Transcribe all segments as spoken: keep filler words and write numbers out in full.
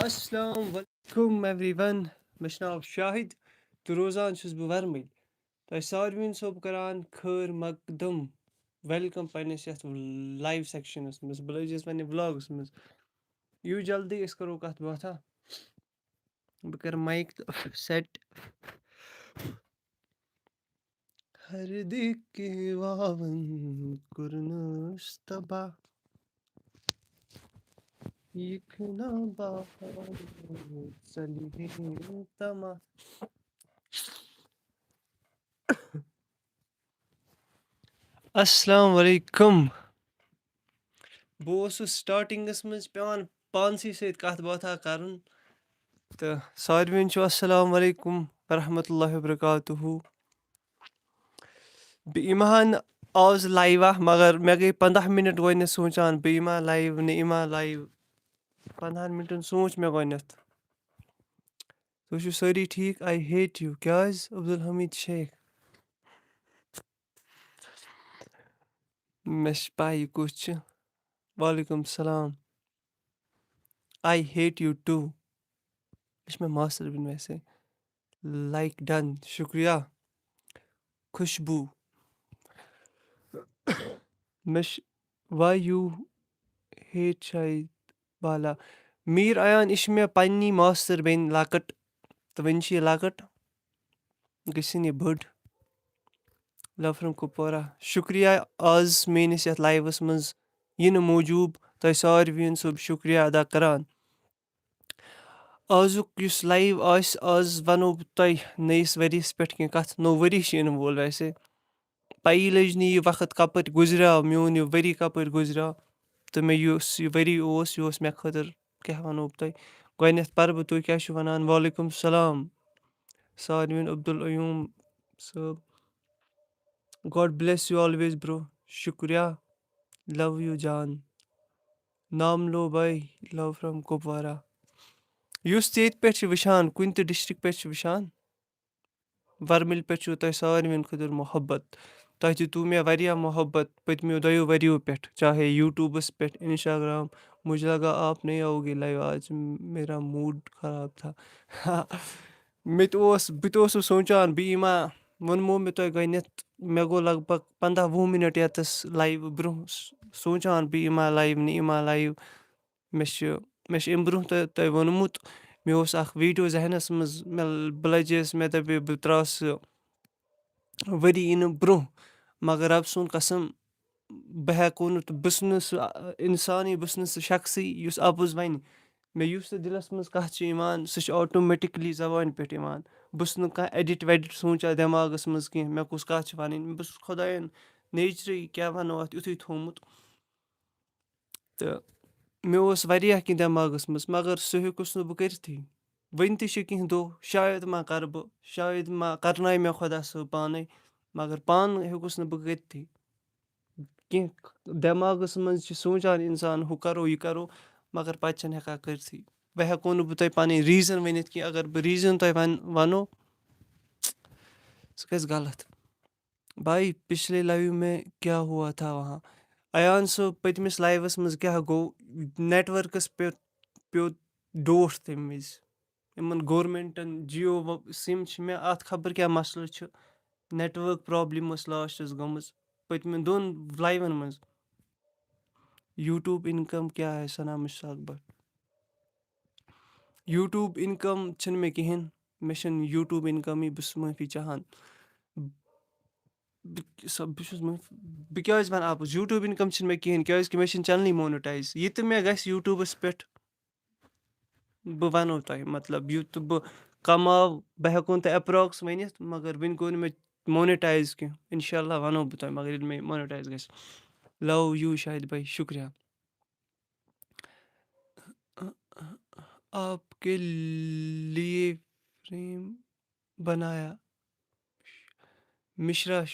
السلام علیکم ایوری ون، مےٚ چھُ ناو شاہد تہٕ روزان چھُس بہٕ ورمٕلۍ۔ تۄہہِ ساروِیَن چھُسو بہٕ کران خٲر مقدم، ویلکم پننِس یَتھ لایو سیکشنس منٛز، بہٕ لٔجِس پننہِ ولاگس منٛز۔ یِیِو جلدی، أسۍ کرو کتھ باتھا۔ بہٕ کرٕ مایک سیٹ۔ ہر دِکہِ واوَن کوٚرنَس تباہ۔ یہِ کھنا باہر ژَلہِ ہے تما۔ السلام علیکم۔ بہٕ اوسُس سٹارٹنگس منٛز پٮ۪وان پانسٕے سۭتۍ کتھ باتھا کرُن۔ تہٕ ساروِین چھُ السلام علیکم ورحمۃ اللہ وبرکاتہ۔ بہٕ یِمہٕ ہا نہٕ آز لایو، مگر مےٚ گٔے پنٛداہ منٹ گۄڈٕنٮ۪تھ سونٛچان، بہٕ یِمہٕ ہا لایو، نہٕ یِمہٕ ہا لایو۔ پنٛداہن منٹن سونٛچ مےٚ گۄڈٕنٮ۪تھ۔ تُہۍ چھِو سٲری ٹھیٖک؟ I hate you۔ کیٛازِ؟ عبدالحمید شیخ۔ مےٚ چھِ پَے یہِ کُس چھُ۔ وعلیکم السلام۔ I hate you too۔ یہِ چھِ مےٚ ماستٕر بیٚنہِ ویسے۔ Like done. شُکریہ۔ خوشبو۔ مےٚ چھِ why you hate شاہد بالا۔ میٖر ایان، یہِ چھِ مےٚ پننی ماستٕر بیٚنہِ لۄکٕٹ، تہٕ وۄنۍ چھِ یہِ لۄکٕٹ، گٔژھِنۍ یہِ بٔڑ۔ Love from Kupwara. شُکریہ آز میٲنِس یَتھ لایوَس منٛز یِنہٕ موٗجوٗب تۄہہِ ساروِیَن چھُس بہٕ شُکریہ ادا کران۔ آزُک یُس لایو آسہِ، آز وَنو بہٕ تۄہہِ نٔیِس ؤریَس پٮ۪ٹھ کینٛہہ کَتھ۔ نوٚو ؤری چھُ یِنہٕ وول ویسے۔ پَیی لٔج نہٕ یہِ وقت کَپٲرۍ گُزریو، میون یہِ ؤری کَپٲرۍ گُزریو۔ تہٕ مےٚ یُس یہِ ؤری اوس، یہِ اوس مےٚ خٲطرٕ، کیٛاہ وَنو بہٕ تۄہہِ، گۄڈٕنٮ۪تھ پَرٕ بہٕ، تُہۍ کیٛاہ چھِو وَنان؟ وعلیکم السلام ساروِیَن۔ عبدالعیوٗم صٲب، God bless you always bro۔ شُکریہ۔ Love you جان۔ نام لو بھائی، love from کُپوارہ۔ یُس تہِ ییٚتہِ پٮ۪ٹھ چھِ وٕچھان، کُنہِ تہِ ڈسٹرکٹ پٮ۪ٹھ چھِ وٕچھان، ورمِل پٮ۪ٹھ چھُو تۄہہِ ساروِیَن خٲطرٕ محبت۔ تۄہہِ دیُتوُ مےٚ واریاہ محبت پٔتمیو دۄیو ؤریو پٮ۪ٹھ، چاہے یوٗٹیوٗبَس پٮ۪ٹھ، انسٹاگرام، مجھے لگا آپ نہیں آؤگے لائیو آج، میرا موڈ خراب تھا۔ مےٚ تہِ اوس، بہٕ تہِ اوسُس سونٛچان، بہٕ یِما، ووٚنمو مےٚ تۄہہِ گۄڈٕنٮ۪تھ، مےٚ گوٚو لگ بگ پنٛداہ وُہ مِنَٹ یَتَس لایِو برٛونٛہہ س-، سونٛچان، بہٕ یِما لایِو، نہٕ یِما لایِو۔ مےٚ چھِ، مےٚ چھِ اَمہِ برٛونٛہہ تۄہہِ، تۄہہِ ووٚنمُت، مےٚ اوس اَکھ ویٖڈیو ذہنَس منٛز، مےٚ ل-، بہٕ لَجیس، مےٚ دَپے بہٕ ترٛاوٕ سُہ ؤری یِنہٕ برٛونٛہہ، مگر رۄب سُنٛد قسم، بہٕ ہٮ۪کو نہٕ تہٕ بہٕ چھُس نہٕ سُہ اِنسانٕے، بہٕ چھُس نہٕ سُہ شخصٕے یُس اَپُز وَنہِ۔ مےٚ یُس تہِ دِلَس منٛز کَتھ چھِ یِوان، سُہ چھِ آٹومیٹِکلی زبانہِ پٮ۪ٹھ یِوان۔ بہٕ چھُس نہٕ کانٛہہ ایڈِٹ ویڈِٹ سونٛچان دٮ۪ماغَس منٛز کینٛہہ، مےٚ کُس کَتھ چھِ وَنٕنۍ۔ بہٕ چھُس خۄدایَن نیچرٕے، کیٛاہ وَنو اَتھ، یُتھُے تھوٚومُت۔ تہٕ مےٚ اوس واریاہ کینٛہہ دٮ۪ماغَس منٛز، مگر سُہ ہیوٚکُس نہٕ بہٕ کٔرِتھٕے۔ وٕنہِ تہِ چھِ کینٛہہ دۄہ، شاید ما کَرٕ بہٕ، شاید ما کَرنایہِ مےٚ خۄدا صٲب پانَے، مگر پانہٕ ہیوٚکُس نہٕ بہٕ کٔرِتھٕے۔ کینٛہہ دٮ۪ماغَس منٛز چھِ سونٛچان اِنسان، ہُہ کَرو، یہِ کَرو، مگر پَتہٕ چھَنہٕ ہٮ۪کان کٔرِتھٕے۔ وۄنۍ ہٮ۪کو نہٕ بہٕ تۄہہِ پَنٕنۍ ریٖزَن ؤنِتھ کینٛہہ۔ اگر بہٕ ریٖزَن تۄہہِ وَن-، وَنو، سُہ گژھِ غلط۔ بھائی، پچھلے لائیو میں کیا ہوا تھا وہاں؟ ایان صٲب، پٔتمِس لایوَس منٛز کیٛاہ گوٚو؟ نیٹورکَس پٮ۪ٹھ پیوٚو ڈوٹھ تَمہِ وِزِ۔ یِمَن گورمٮ۪نٛٹَن جیو و-، سِم چھِ مےٚ، اَتھ خبر کیٛاہ مسلہٕ چھُ۔ نیٹورک پرابلم ٲس لاسٹَس گٔمٕژ پٔتمٮ۪ن دۄن لایوَن منٛز۔ یوٗٹیوٗب اِنکَم کیٛاہ ہے ثنا مشتاق بٹ؟ یوٗٹیوٗب اِنکَم چھِنہٕ مےٚ کِہیٖنۍ، مےٚ چھِنہٕ یوٗٹیوٗب اِنکَمٕے، بہٕ چھُس معٲفی چاہان۔ بہٕ سا-، بہٕ چھُس معٲفی، بہٕ کیٛازِ وَنہٕ اَپُز؟ یوٗٹیوٗب اِنکَم چھِنہٕ مےٚ کِہیٖنۍ، کیٛازِکہِ مےٚ چھِنہٕ چَنلٕے مونِٹایِز۔ یہِ تہِ مےٚ گژھِ یوٗٹیوٗبَس پٮ۪ٹھ، بہٕ وَنو تۄہہِ، مطلب، یوٗت بہٕ کَماو، بہٕ ہٮ۪کو نہٕ تۄہہِ اٮ۪پراکٕس ؤنِتھ، مگر وٕنہِ گوٚو نہٕ مےٚ مونِٹایِز کینٛہہ۔ اِنشاء اللہ وَنو بہٕ تۄہہِ، مگر ییٚلہِ مےٚ مونِٹایِز گژھِ۔ لَو یوٗ شاہِد بھائی، شُکریہ۔ آپ کے لیے فریم بنایا۔ مِشرا،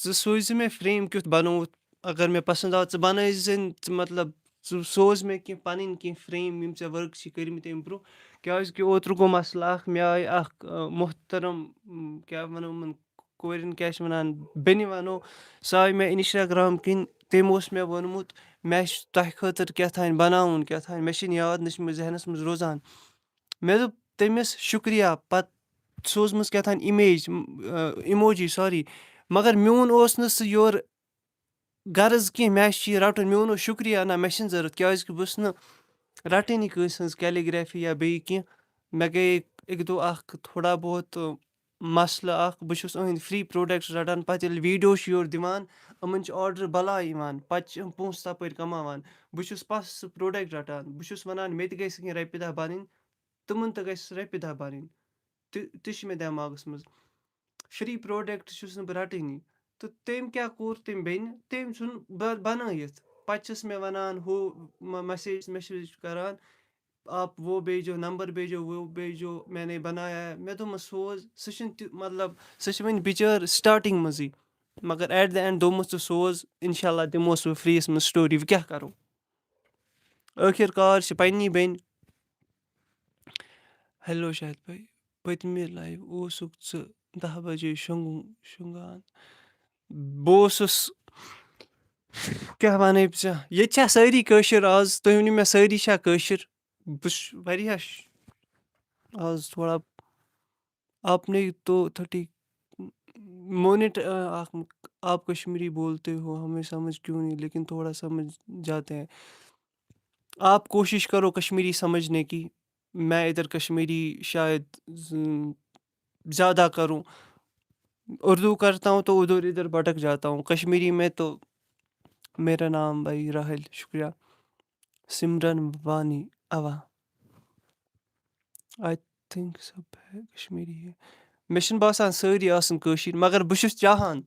ژٕ سوٗزِ مےٚ فریم کیُتھ بَنووُتھ۔ اگر مےٚ پَسنٛد آو، ژٕ بَنٲیزٮ۪ن، ژٕ مطلب، ژٕ سوز مےٚ کینٛہہ پَنٕنۍ کینٛہہ فریم، یِم ژےٚ ؤرٕک چھِ کٔرمٕتۍ اَمہِ برٛونٛہہ۔ کیٛازِکہِ اوترٕ گوٚو مسلہٕ اَکھ، مےٚ آیہِ اَکھ، آ، محترم، م، کیٛاہ وَنو یِمَن کورٮ۪ن، کیٛاہ چھِ وَنان، بیٚنہِ وَنو، سۄ آیہِ مےٚ اِنسٹاگرٛام کِنۍ تٔمۍ اوس مےٚ ووٚنمُت، مےٚ چھُ تۄہہِ خٲطرٕ کیٛاہ تام بَناوُن، کیٛاہ تام، مےٚ چھِنہٕ یاد، نہ چھِ مےٚ ذہنَس منٛز روزان۔ مےٚ دوٚپ تٔمِس شُکریہ، پَتہٕ سوٗزمٕژ کیٛاہ تام image، م-، آ، emoji، sorry۔ مگر میون اوس نہٕ سُہ یورٕ غرض کینٛہہ، مےٚ چھُ یہِ رَٹُن، میون اوس شُکریہ، نہ، مےٚ چھِنہٕ ضوٚرَتھ، کیٛازِکہِ بہٕ چھُس نہٕ رَٹٲنی کٲنٛسہِ ہٕنٛز calligraphy یا بیٚیہِ کینٛہہ۔ مےٚ گٔے اَکہِ دۄہ اَکھ تھوڑا بہت، مسلہٕ اَکھ، بہٕ چھُس أہٕنٛدۍ free products رَٹان، پَتہٕ ییٚلہِ video چھِ یورٕ دِوان، یِمَن چھِ order بَلاے یِوان، پَتہٕ چھِ یِم پونٛسہٕ تَپٲرۍ کَماوان۔ بہٕ چھُس پَتہٕ سُہ product رَٹان، بہٕ چھُس وَنان، مےٚ تہِ گژھِ کینٛہہ رۄپیہِ دَہ بَنٕنۍ، تِمَن تہِ گژھِ رۄپیہِ دَہ بَنٕنۍ۔ تہِ، تہِ چھِ مےٚ دٮ۪ماغَس منٛز۔ Free product چھُس نہٕ بہٕ رَٹٲنی۔ تہٕ تٔمۍ کیٛاہ کوٚر تٔمۍ بیٚنہِ؟ تٔمۍ ژھُن بَ-، بَنٲیِتھ۔ پَتہٕ چھَس مےٚ وَنان ہُہ مَ-، message، message کَران، "آپ وہ بھیجو، نمبر بھیجو، وہ بھیجو، میں نے بنایا ہے۔" مےٚ دوٚپمَس، "سوز۔" سُہ چھُنہٕ تہِ، مطلب، سُہ چھِ وٕنہِ بِچٲر starting منٛزٕے۔ مگر at the end دوٚپمَس، "ژٕ سوز، اِنشاء اللہ دِموس بہٕ free یَس منٛز story، وۄنۍ کیٛاہ کَرو؟" ٲخِر کار چھِ پنٛنی بیٚنہِ۔ ہیلو شاہد بھائی، پٔتمہِ live اوسُکھ ژٕ دَہ بجے شۄنٛگُن، شۄنٛگان۔ بہٕ اوسُس، کیٛاہ وَنَے بہٕ ژےٚ؟ ییٚتہِ چھا سٲری کٲشِر آز؟ تُہۍ ؤنِو مےٚ، سٲری چھا کٲشِر؟ بہٕ چھُس واریاہ ش-، آز تھوڑا، آپ نے تو تھٔٹی منٹ، آ، اکھ، آپ کشمیری بولتے ہو، ہمیں سمجھ کیوں نہیں، لیکن تھوڑا سمجھ جاتے ہیں۔ آپ کوشش کرو کشمیری سمجھنے کی۔ میں ادھر کشمیری شاید ز-، زیادہ کروں، اردو کرتا ہوں تو ادھر ادھر بھٹک جاتا ہوں۔ کشمیری میں تو میرا نام بھائی راحل، شکریہ۔ سمرن وانی، اوا۔ I think سب ہے کشمیری ہے۔ مےٚ چھُنہٕ باسان سٲری آسَن کٲشِرۍ، مگر بہٕ چھُس چاہان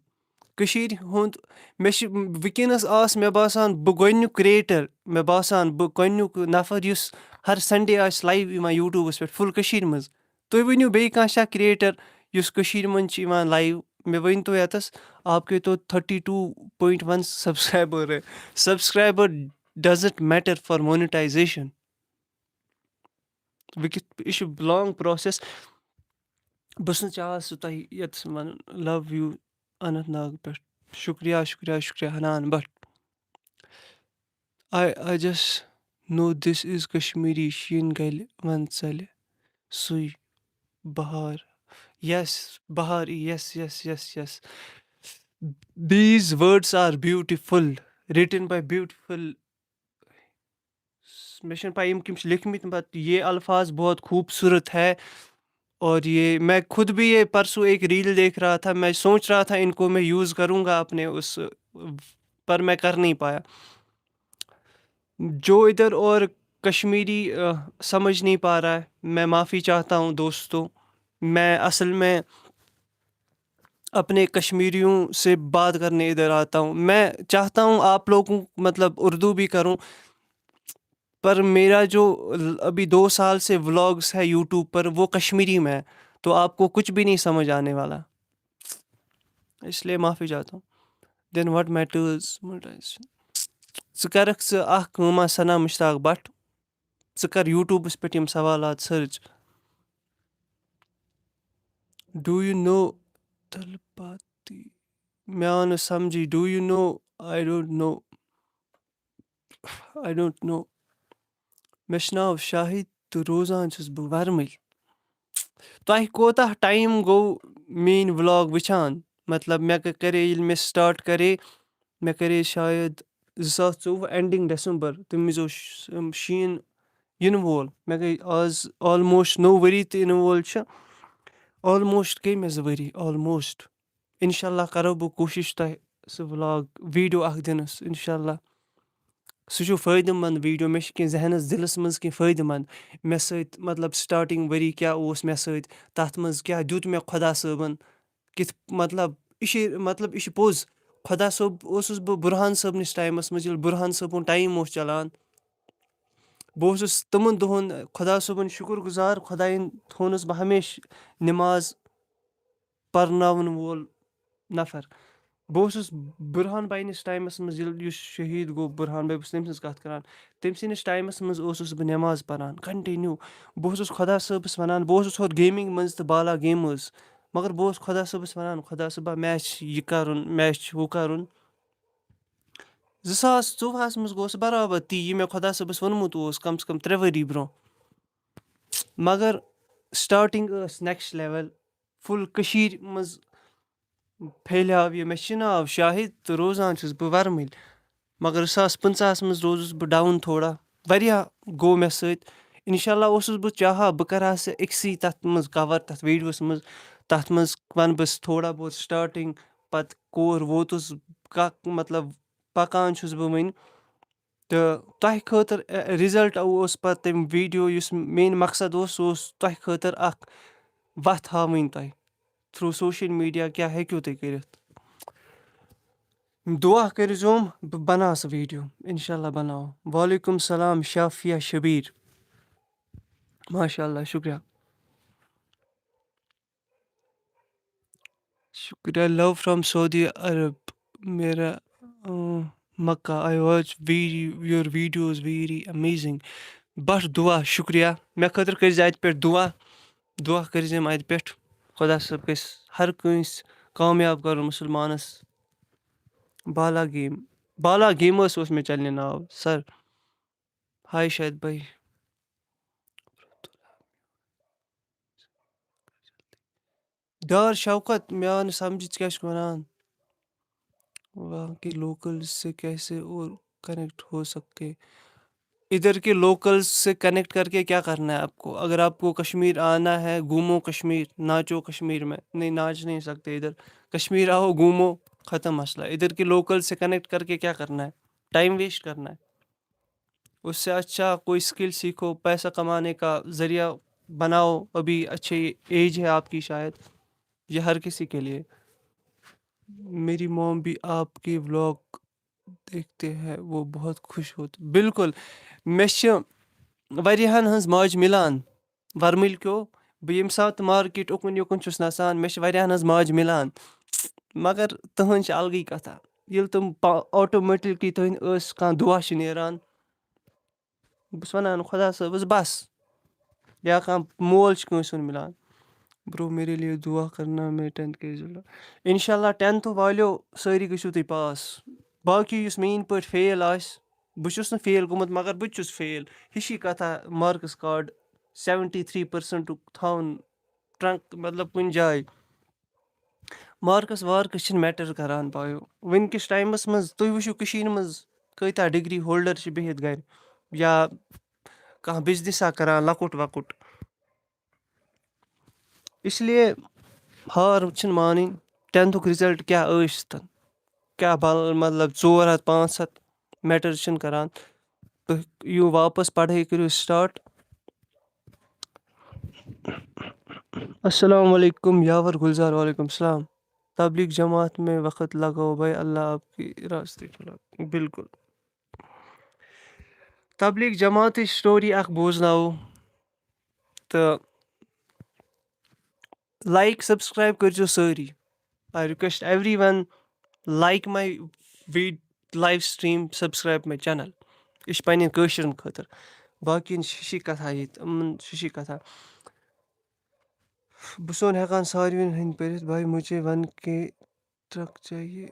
کٔشیٖرِ ہُنٛد، مےٚ چھِ وٕنکیٚنَس آس مےٚ باسان بہٕ گۄڈٕنیُک creator، مےٚ باسان بہٕ گۄڈٕنیُک نفر یُس ہر Sunday آسہِ live یِوان YouTubeَس پٮ۪ٹھ full کٔشیٖرِ منٛز۔ تُہۍ ؤنِو بیٚیہِ کانٛہہ چھا creator یُس کٔشیٖرِ منٛز چھِ یِوان live؟ مےٚ ؤنۍ تو یَتَس، آپ کے تو thirty two point one subscriber Hai. Subscriber doesn't matter for monetization۔ وۄنۍ کِتھ، یہِ چھُ long process۔ بہٕ چھُس نہٕ چاہان سُہ تۄہہِ یَتَس وَنُن love you اننت ناگ پٮ۪ٹھ۔ شُکریہ، شُکریہ، شُکریہ Hanan Bhat. I, I just know this is Kashmiri، شیٖن گَلہِ، وَنٛدٕ ژَلہِ، سُے بہار۔ Yes، Bihar, yes، yes، yes، yes۔ These words are beautiful, written by beautiful۔ مےٚ چھَنہٕ پَے یِم کٔمۍ چھِ لیکھمٕتۍ، but یہ الفاظ بہت خوبصورت ہے۔ اور یہ میں خود بھی یہ پرسوں ایک reel دیکھ رہا تھا، میں سوچ رہا تھا ان کو میں use کروں گا اپنے اس، پر میں کر نہیں پایا۔ جو ادھر اور کشمیری، آ، سمجھ نہیں پا رہا ہے، میں معافی چاہتا ہوں دوستوں۔ میں اصل میں اپنے کشمیریوں سے بات کرنے ادھر آتا ہوں۔ میں چاہتا ہوں آپ لوگوں، مطلب، اردو بھی کروں، پر میرا جو ل-، ابھی دو سال سے vlogs ہے YouTube پر، وہ کشمیری میں ہے، تو آپ کو کچھ بھی نہیں سمجھ آنے والا، اس لیے معافی چاہتا ہوں۔ Then what matters monetization؟ ژٕ کَرَکھ ژٕ اَکھ کٲمہ، ثنا مشتاق بٹ، ژٕ کَر YouTubeَس پٮ۪ٹھ یِم سوالات search۔ Do you know تلپاتی؟ مےٚ آو نہٕ سَمجھی۔ Do you know؟ I don't know۔ I don't know۔ مےٚ چھُ ناو شاہد تہٕ روزان چھُس بہٕ ورمٕلۍ۔ تۄہہِ کوتاہ time گوٚو میٛٲنۍ vlog وٕچھان؟ مطلب، مےٚ کَ-، کَرے، ییٚلہِ مےٚ start کَرے، مےٚ کَرے شاید زٕ ساس ژوٚوُہ ending December، تَمہِ وِزِ اوس ش-، شیٖن یِنہٕ وول۔ مےٚ گٔے آز almost نوٚو ؤری تہِ یِنہٕ وول چھُ۔ Almost گٔے مےٚ زٕ ؤری، almost۔ اِنشاء اللہ کَرو بہٕ کوٗشِش تۄہہِ سُہ vlog، video اَکھ دِنَس، اِنشاء اللہ۔ سُہ چھُ فٲیدٕ مند video، مےٚ چھِ کینٛہہ ذہنَس، دِلَس منٛز کینٛہہ فٲیدٕ مند۔ مےٚ سۭتۍ، مطلب، starting ؤری کیٛاہ اوس مےٚ سۭتۍ، تَتھ منٛز کیٛاہ دیُت مےٚ خۄدا صٲبَن، کِتھ، مطلب، یہِ چھِ، مطلب، یہِ چھِ پوٚز۔ خۄدا صٲب اوسُس بہٕ بُرہان صٲبنِس ٹایمَس منٛز، ییٚلہِ بُرہان صٲبُن time اوس چَلان۔ بہٕ اوسُس تِمَن دۄہَن خۄدا صٲبُن شُکُر گُزار، خۄدایَن تھوٚونَس بہٕ ہمیشہِ نٮ۪ماز پَرناوَن وول نفر۔ بہٕ اوسُس بُرہان بھاینِس ٹایمَس منٛز، ییٚلہِ، یُس شہیٖد گوٚو بُرہان بھاے، بہٕ چھُس تٔمۍ سٕنٛز کَتھ کَران، تٔمۍ سٕنٛدِس ٹایمَس منٛز اوسُس بہٕ نٮ۪ماز پَران continue۔ بہٕ اوسُس خۄدا صٲبَس وَنان، بہٕ اوسُس ہورٕ gaming منٛز تہٕ بالا games، مگر بہٕ اوسُس خۄدا صٲبَس وَنان، "خۄدا صٲبا، مےٚ چھِ یہِ کَرُن، مےٚ چھِ ہُہ کَرُن۔" زٕ ساس ژوٚوُہَس منٛز گوٚو سُہ برابر تی، یہِ مےٚ خۄدا صٲبَس ووٚنمُت اوس کَم سے کَم ترٛےٚ ؤری برٛونٛہہ۔ مگر starting ٲس next level، full کٔشیٖرِ منٛز پھیلیو یہِ۔ مےٚ چھِ ناو شاہد تہٕ روزان چھُس بہٕ ورمٕلۍ، مگر زٕ ساس پٕنٛژٕہَس منٛز روٗزُس بہٕ down تھوڑا، واریاہ گوٚو مےٚ سۭتۍ۔ اِنشاء اللہ اوسُس بہٕ چاہان بہٕ کَرٕ ہا سُہ أکسٕے تَتھ منٛز cover، تَتھ videoس منٛز، تَتھ منٛز وَنہٕ بہٕ تھوڑا بہت starting، پَتہٕ کور ووتُس، کا-، مطلب پَکان چھُس بہٕ وٕنہِ۔ تہٕ تۄہہِ خٲطرٕ، اَ، result اوس پَتہٕ تَمہِ video، یُس main مقصد اوس، سُہ اوس تۄہہِ خٲطرٕ اَکھ وَتھ ہاوٕنۍ تۄہہِ through social media کیٛاہ ہیٚکِو تُہۍ کٔرِتھ۔ دُعا کٔرۍزیوم، بہٕ بَناو سُہ video، اِنشاء اللہ بَناوو۔ وعلیکُم السلام شافیہ شبیٖر، ماشاء اللہ، شُکریہ۔ شُکریہ، love from Saudi Arab، میرا، اۭں، Mecca, I watch video، your videos very amazing۔ بَس دُعا، شُکریہ۔ مےٚ خٲطرٕ کٔرۍزِ اَتہِ پٮ۪ٹھ دُعا، دُعا کٔرۍزٮ۪م اَتہِ پٮ۪ٹھ۔ خۄدا صٲب گژھِ ہر کٲنٛسہِ کامیاب کَرُن مُسلمانَس۔ بالا گیم، بالا گیم ٲس، اوس مےٚ چَنلہِ ناو، sir۔ ہاے شاہد بھائی۔ ڈار شوکت، مےٚ آو نہٕ سمجھ ژٕ کیٛاہ چھُکھ وَنان۔ وہاں کے لوکل سے کیسے اور کنیکٹ ہو سکتے؟ ادھر کے لوکل سے کنیکٹ کر کے کیا کرنا ہے آپ کو؟ اگر آپ کو کشمیر آنا ہے، گھومو کشمیر، ناچو کشمیر میں۔ نہیں، ناچ نہیں سکتے ادھر۔ کشمیر آؤ، گھومو، ختم مسئلہ۔ ادھر کے لوکل سے کنیکٹ کر کے کیا کرنا ہے؟ ٹائم ویسٹ کرنا ہے۔ اس سے اچھا کوئی اسکل سیکھو، پیسہ کمانے کا ذریعہ بناؤ۔ ابھی اچھے ایج ہے آپ کی شاید، یہ ہر کسی کے لیے۔ میری موم بھی آپ کے ولاگ دیکھتے ہیں، وہ بہت خوش ہوتے۔ بالکل، مےٚ چھِ واریاہَن ہٕنٛز ماجہِ مِلان ورمٕلۍ کیو۔ بہٕ ییٚمہِ ساتہٕ مارکیٹ اُکُن یُکُن چھُس نَژان، مےٚ چھِ واریاہَن ہٕنٛز ماجہِ مِلان، مگر تٕہٕنٛز چھِ الگٕے کَتھا۔ ییٚلہِ تِم پا-، آٹومیٹِکلی تُہٕنٛدِ ٲسہٕ کانٛہہ دُعا چھِ نیران، بہٕ چھُس وَنان خۄدا صٲبَس، بَس۔ یا کانٛہہ مول چھُ کٲنٛسہِ ہُنٛد مِلان، برو میرے لیے دُعا کرنا، میں ٹینتھ کے رزلٹ۔ اِنشاء اللہ ٹینتھ والیو سٲری گٔژھِو تُہۍ پاس۔ باقٕے یُس میٛٲنۍ پٲٹھۍ فیل آسہِ، بہٕ چھُس نہٕ فیل گوٚمُت، مگر بہٕ تہِ چھُس فیل۔ ہِشی کَتھا، مارکٕس کارڈ سیوَنٹی تھرٛی پٔرسَنٛٹُک تھاوُن ٹرٛنٛک، مطلب، کُنہِ جایہِ۔ مارکٕس وارکٕس چھِنہٕ میٹر کران، بایو۔ وٕنکِس ٹایمَس منٛز تُہۍ وٕچھِو کٔشیٖرِ منٛز کۭتیٛاہ ڈگری ہولڈر چھِ بِہِتھ گرِ، یا کانٛہہ بِزنِسا کران لۄکُٹ وۄکُٹ۔ اس لیے ہار چھِنہٕ مانٕنۍ، ٹینتھُک رِزلٹ کیٛاہ ٲسۍ تَن، کیٛاہ بل-، مطلب، ژور ہَتھ، پانٛژھ ہَتھ میٹر چھِنہٕ کران۔ تُہۍ یِیِو واپس، پڑھٲے کٔرِو سٹارٹ۔ السلام علیکم یاور گلزار، وعلیکم السلام۔ تبلیغ جماعت میں وقت لگاؤ بھائی، اللہ آپ کی راستے چلاؤ۔ بالکل۔ تبلیغ جماعتٕچ سٹوری اکھ بوزناوو تہٕ لایک سبسکرایب کٔرزیو سٲری۔ I request everyone like my vid-, live stream, subscribe my channel۔ یہِ چھِ پننٮ۪ن کٲشرٮ۪ن خٲطرٕ۔ باقین چھِ ہِشی کتھا ییٚتہِ، یِمن چھِ ہِشی کتھا۔ بہٕ چھُس نہٕ ہٮ۪کان ساروِین ہٕنٛدۍ پٔرِتھ، بھائی مجھے ون کے ٹرٛک چاہیے۔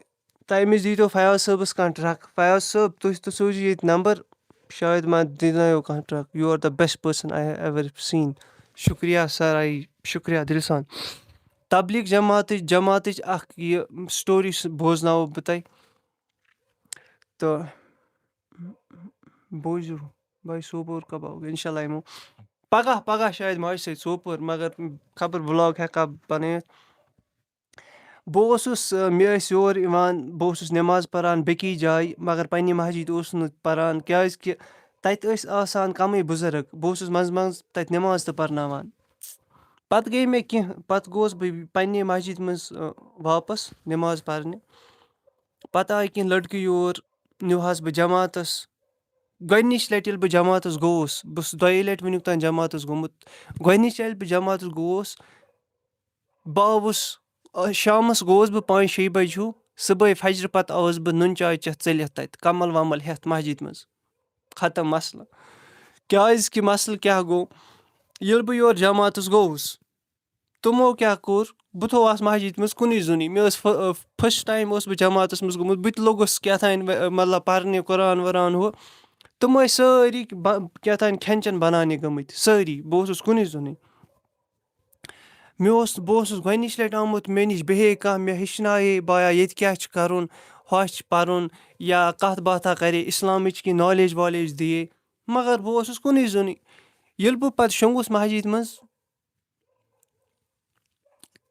تہٕ أمِس دیٖتو فیاض صٲبَس کانٛہہ ٹرٛک۔ فیاض صٲب، تُہۍ تہٕ سوٗزِو ییٚتہِ نمبر، شاید ما دِنایو کانٛہہ truck. You are the best person I have ever seen۔ شُکریہ سر، آی، شُکریہ دِلہٕ سان۔ تبلیغ جماعتٕچ، جماعتٕچ اَکھ یہِ story س-، بوزناوو بہٕ تۄہہِ۔ تہٕ بوٗزِو، بھائی سوپور کب آؤگے؟ اِنشاء اللہ یِمو پگاہ، پگاہ شاید ماجہِ سۭتۍ سوپور، مگر خبر vlog ہٮ۪کا بنٲیِتھ۔ بہٕ اوسُس، آ، مےٚ ٲسۍ یور یِوان، بہٕ اوسُس نٮ۪ماز پَران بیٚکِس جایہِ، مگر پنٛنہِ مسجِد اوسُس نہٕ پَران، کیٛازِکہِ تَتہِ ٲسۍ آسان کَمٕے بُزرٕگ۔ بہٕ اوسُس منٛزٕ منٛزٕ تَتہِ نٮ۪ماز تہِ پَرناوان۔ پَتہٕ گٔے مےٚ کینٛہہ، پَتہٕ گوس بہٕ پنٛنہِ مسجِد منٛز، آ، واپَس نٮ۪ماز پَرنہِ۔ پَتہٕ آے کینٛہہ لٔڑکہٕ یور، نیوٗہَس بہٕ جماعتَس۔ گۄڈٕنِچ لَٹہِ ییٚلہِ بہٕ جماعتَس گوٚوُس، بہٕ چھُس دۄیہِ لَٹہِ وٕنیُک تام جماعتَس گوٚمُت۔ گۄڈٕنِچ لَٹہِ بہٕ جماعتَس گوٚوُس، بہٕ آوُس، آ، شامَس گوٚوُس بہٕ پانٛژِ شیٚیہِ بَجہِ ہیوٗ، صُبحٲے فجرٕ پَتہٕ آوُس بہٕ نُن چاے چٮ۪تھ ژٔلِتھ تَتہِ، کَمَل وَمَل ہٮ۪تھ مسجِد منٛز۔ ختم مسلہٕ۔ کیٛازِکہِ مسلہٕ کیٛاہ گوٚو؟ ییٚلہِ بہٕ یورٕ جماعتَس گوٚوُس، تِمو کیٛاہ کوٚر؟ بہٕ تھوٚوہَس مسجد منٛز کُنُے زوٚنٕے۔ مےٚ ٲس فٔ-، فٔسٹ ٹایم اوس بہٕ جماعتَس منٛز گوٚمُت، بہٕ تہِ لوٚگُس کیٛاہ تام، مطلب، پَرنہِ قرآن وران ہُہ۔ تِم ٲسۍ سٲری ب-، کیٛاہ تام کھٮ۪ن چٮ۪ن بَناونہِ گٔمٕتۍ، سٲری۔ بہٕ اوسُس کُنُے زوٚنٕے۔ مےٚ اوس، بہٕ اوسُس گۄڈٕنِچ لَٹہِ آمُت، مےٚ نِش بیٚہے کانٛہہ، مےٚ ہیٚچھنایے، بایا، ییٚتہِ کیٛاہ چھُ کَرُن، ہۄچھ پَرُن، یا کَتھ باتھا کَرے، اِسلامٕچ کینٛہہ نالیج والیج دِیے۔ مگر بہٕ اوسُس کُنُے زوٚنٕے۔ ییٚلہِ بہٕ پَتہٕ شۄنٛگُس مسجد منٛز،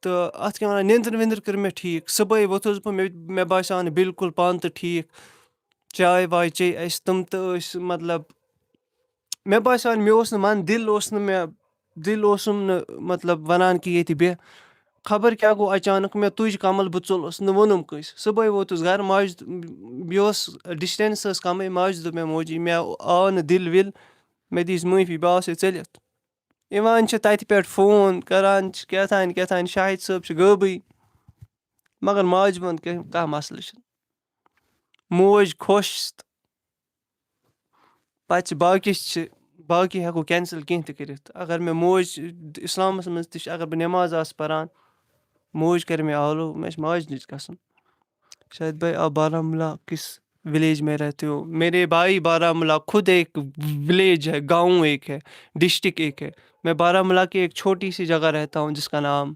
تہٕ اَتھ کیٛاہ وَنان، نیٚنٛدٕر ویٚنٛدٕر کٔر مےٚ ٹھیٖک۔ صُبحٲے ووٚتھُس بہٕ، مےٚ، مےٚ باسیٛو نہٕ بِلکُل پانہٕ تہِ ٹھیٖک۔ چاے واے چے اَسہِ، تِم تہٕ ٲسۍ، مطلب، مےٚ باسیٛو نہٕ، مےٚ اوس نہٕ من، دِل اوس نہٕ مےٚ، دِل اوسُم نہٕ، مطلب، وَنان کہِ ییٚتہِ بیٚہہ۔ خبر کیٛاہ گوٚو اچانک، مےٚ تُج کمل، بہٕ ژوٚلُس نہٕ، ووٚنُم کٲنٛسہِ۔ صُبحٲے ووتُس گرٕ، ماجہِ، یہِ اوس، ڈِسٹَنٕس ٲس کَمٕے، ماجہِ دوٚپ مےٚ، موجی، مےٚ آو نہٕ دِل وِل، مےٚ دِژ معٲفی، بہٕ آسے ژٔلِتھ۔ یِوان چھِ تَتہِ پٮ۪ٹھ فون، کَران چھِ کیٛاہ تام کیٛاہ تام، شاہد صٲب چھِ غٲبٕے، مگر ماجہِ ووٚن کینٛہہ، کانٛہہ مسلہٕ چھُنہٕ۔ موج خۄش تہٕ پَتہٕ چھِ باقی چھِ، باقی ہٮ۪کو کینسل کینٛہہ تہِ کٔرِتھ۔ اگر مےٚ موج اِسلامَس منٛز تہِ چھِ، اگر بہٕ نٮ۪ماز آسہٕ پَران، موج کَرِ مےٚ آلو، مےٚ چھِ ماجہِ نِش گژھُن۔ شاہد بھائی، آپ بارامولہ کس ولیج میں رہتے ہو؟ میرے بھائی، بارامولہ خود ایک ولیج ہے، گاؤں ایک ہے، ڈسٹرکٹ ایک ہے۔ میں بارامولہ کی ایک چھوٹی سی جگہ رہتا ہوں جس کا نام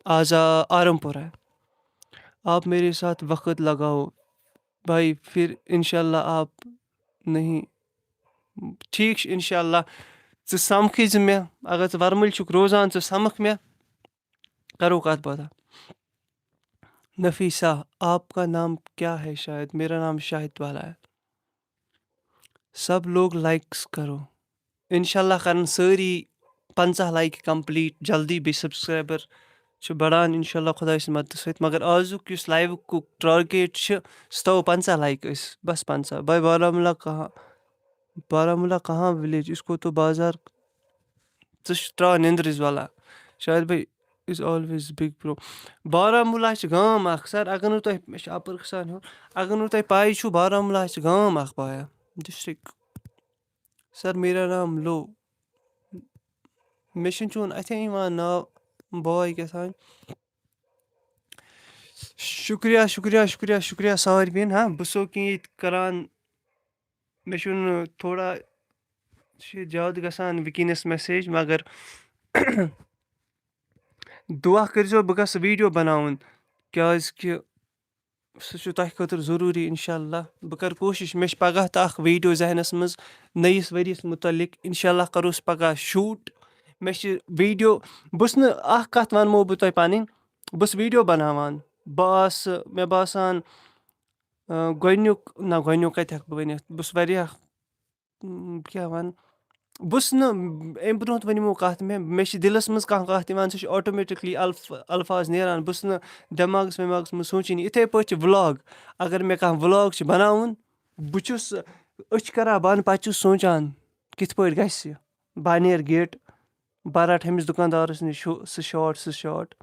آزا آرم پور ہے۔ آپ میرے ساتھ وقت لگاؤ بھائی، پھر انشاءاللہ آپ نہیں، ٹھیک چھُ، انشاءاللہ۔ ژٕ سمکھے زِ مےٚ، اگر ژٕ ورمُلۍ چھُکھ روزان، ژٕ سمکھ مےٚ، کرو کتھ باتھ۔ نفیسہ، آپ کا نام کیا ہے؟ شاید میرا نام شاہد والا ہے۔ سب لوگ لائکس کرو۔ انشاءاللہ کرن سٲری پنژاہ لایکہٕ کمپلیٹ جلدی، بیٚیہِ سبسکرایبر چھِ بڑان انشاءاللہ خۄداے سٕنٛدِ مدتہٕ سۭتۍ۔ مگر آزُک یُس لایوُک ٹارگیٹ چھُ، سُہ تھاوو پنژاہ لایکہٕ أسۍ، بس پنژاہ۔ بھائی بارہمولہ کہاں، بارہمولہ کہاں ولیج، اس کو تو بازار، ژٕ چھُ ترٛاوان نیٚنٛدرِس وَلا۔ شاید بھائی is always big pro۔ Baramulla چھِ گام اکھ سر، اگر نہٕ تۄہہِ، مےٚ چھِ اَپٲرۍ کھسان ہیوٚر، اگر نہٕ تۄہہِ پَے چھُو بارہمولہ چھِ گام اکھ بایا، ڈسٹرکٹ۔ سر میرا نام لو، مےٚ چھُنہٕ چون اَتھے یِوان ناو، باے کیٛاہ تام۔ شُکریہ، شُکریہ، شُکریہ، شُکریہ ساروِیَن۔ ہاں، بہٕ چھُسو کینٛہہ ییٚتہِ کَران، مےٚ چھُنہٕ تھوڑا چھِ زیادٕ گژھان وٕنکیٚنَس میسیج، مگر دُعا کٔرۍزیو بہٕ گژھٕ ویٖڈیو بَناوُن، کیٛازِکہِ سُہ چھُ تۄہہِ خٲطرٕ ضروٗری۔ انشاءاللہ بہٕ کَرٕ کوٗشِش، مےٚ چھِ پَگاہ تہٕ اَکھ ویٖڈیو ذہنَس منٛز نٔیِس ؤریَس مُتعلِق، انشاءاللہ کَرو أسۍ پَگاہ شوٗٹ۔ مےٚ چھِ ویٖڈیو، بہٕ چھُس نہٕ، اَکھ کَتھ وَنمو بہٕ تۄہہِ پَنٕنۍ، بہٕ چھُس ویٖڈیو بَناوان، بہٕ آسہٕ، مےٚ باسان، آ، گۄڈٕنیُک، نہ، گۄڈٕنیُک کَتہِ ہٮ۪کہٕ بہٕ ؤنِتھ؟ بہٕ چھُس واریاہ، م، کیٛاہ وَنہٕ؟ بہٕ چھُس نہٕ، اَمہِ برونٛٹھ ؤنۍ یِمو کَتھ مےٚ، مےٚ چھِ دِلَس منٛز کانٛہہ کَتھ یِوان، سُہ چھُ آٹومیٹِکلی الف-، الفاظ نیران۔ بہٕ چھُس نہٕ دٮ۪ماغَس وٮ۪ماغَس منٛز سونٛچٲنی۔ یِتھَے پٲٹھۍ چھِ وٕلاگ۔ اگر مےٚ کانٛہہ وٕلاگ چھُ بَناوُن، بہٕ چھُس أچھ کَران بنٛد، پَتہٕ چھُس سونٛچان، کِتھ پٲٹھۍ گژھِ یہِ؟ بہٕ اَنہٕ نیرٕ گیٹ، بہٕ رَٹہٕ ہُمِس دُکاندارَس نِش ہُہ، سُہ شاٹ، سُہ شاٹ۔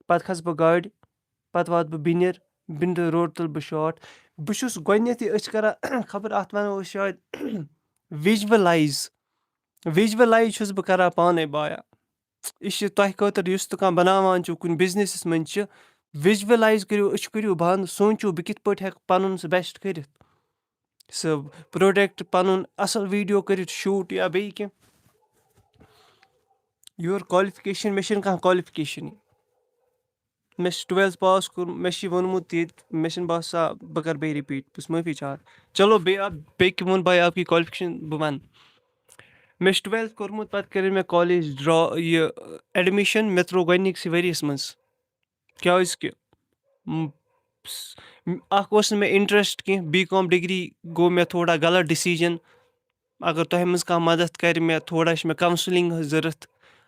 پَتہٕ کھَسہٕ بہٕ گاڑِ، پَتہٕ واتہٕ بہٕ بِنِر، بِنرِ روڈ تُلہٕ بہٕ شاٹ۔ بہٕ چھُس گۄڈٕنٮ۪تھٕے أچھ کَران، خبر اَتھ وَنو أسۍ شاید وِجوَلایِز۔ وِجوَلایِز چھُس بہٕ کَران پانَے بایا۔ یہِ چھِ تۄہہِ خٲطرٕ، یُس تہِ کانٛہہ بَناوان چھُ کُنہِ بِزنِسَس منٛز چھِ، وِجوَلایِز کٔرِو، أچھ کٔرِو بنٛد، سونٛچِو بہٕ کِتھ پٲٹھۍ ہٮ۪کہٕ پَنُن سُہ بیسٹ کٔرِتھ۔ سُہ پروڈکٹ پَنُن اَصٕل ویٖڈیو کٔرِتھ شوٗٹ یا بیٚیہِ کینٛہہ۔ یور کالفِکیشن، مےٚ چھِنہٕ کانٛہہ کالفِکیشنٕے۔ مےٚ چھِ ٹُوٮ۪لتھ پاس کوٚرمُت، مےٚ چھِ ووٚنمُت ییٚتہِ، مےٚ چھِنہٕ باسان بہٕ کَرٕ بیٚیہِ رِپیٖٹ، بہٕ چھُس معٲفی چاہان۔ چلو، بیٚیہِ اَکھ، بیٚیہِ کہِ ووٚن بھائی آپ کی کالفِکیشن، بہٕ وَنہٕ۔ مےٚ چھِ ٹُوٮ۪لتھ کوٚرمُت، پَتہٕ کٔرِن مےٚ کالج ڈرا-، یہِ، اٮ۪ڈمِشن، مےٚ ترٛوو گۄڈٕنِکسٕے ؤریَس منٛز۔ کیٛازِکہِ، م، س-، اَکھ اوس نہٕ مےٚ اِنٹرٛسٹ کینٛہہ، بی کام ڈگری گوٚو مےٚ تھوڑا غلط ڈِسیٖجَن۔ اگر تۄہہِ منٛز کانٛہہ مدد کَرِ مےٚ، تھوڑا چھِ مےٚ کاونسلِنٛگ ہٕنٛز ضوٚرَتھ۔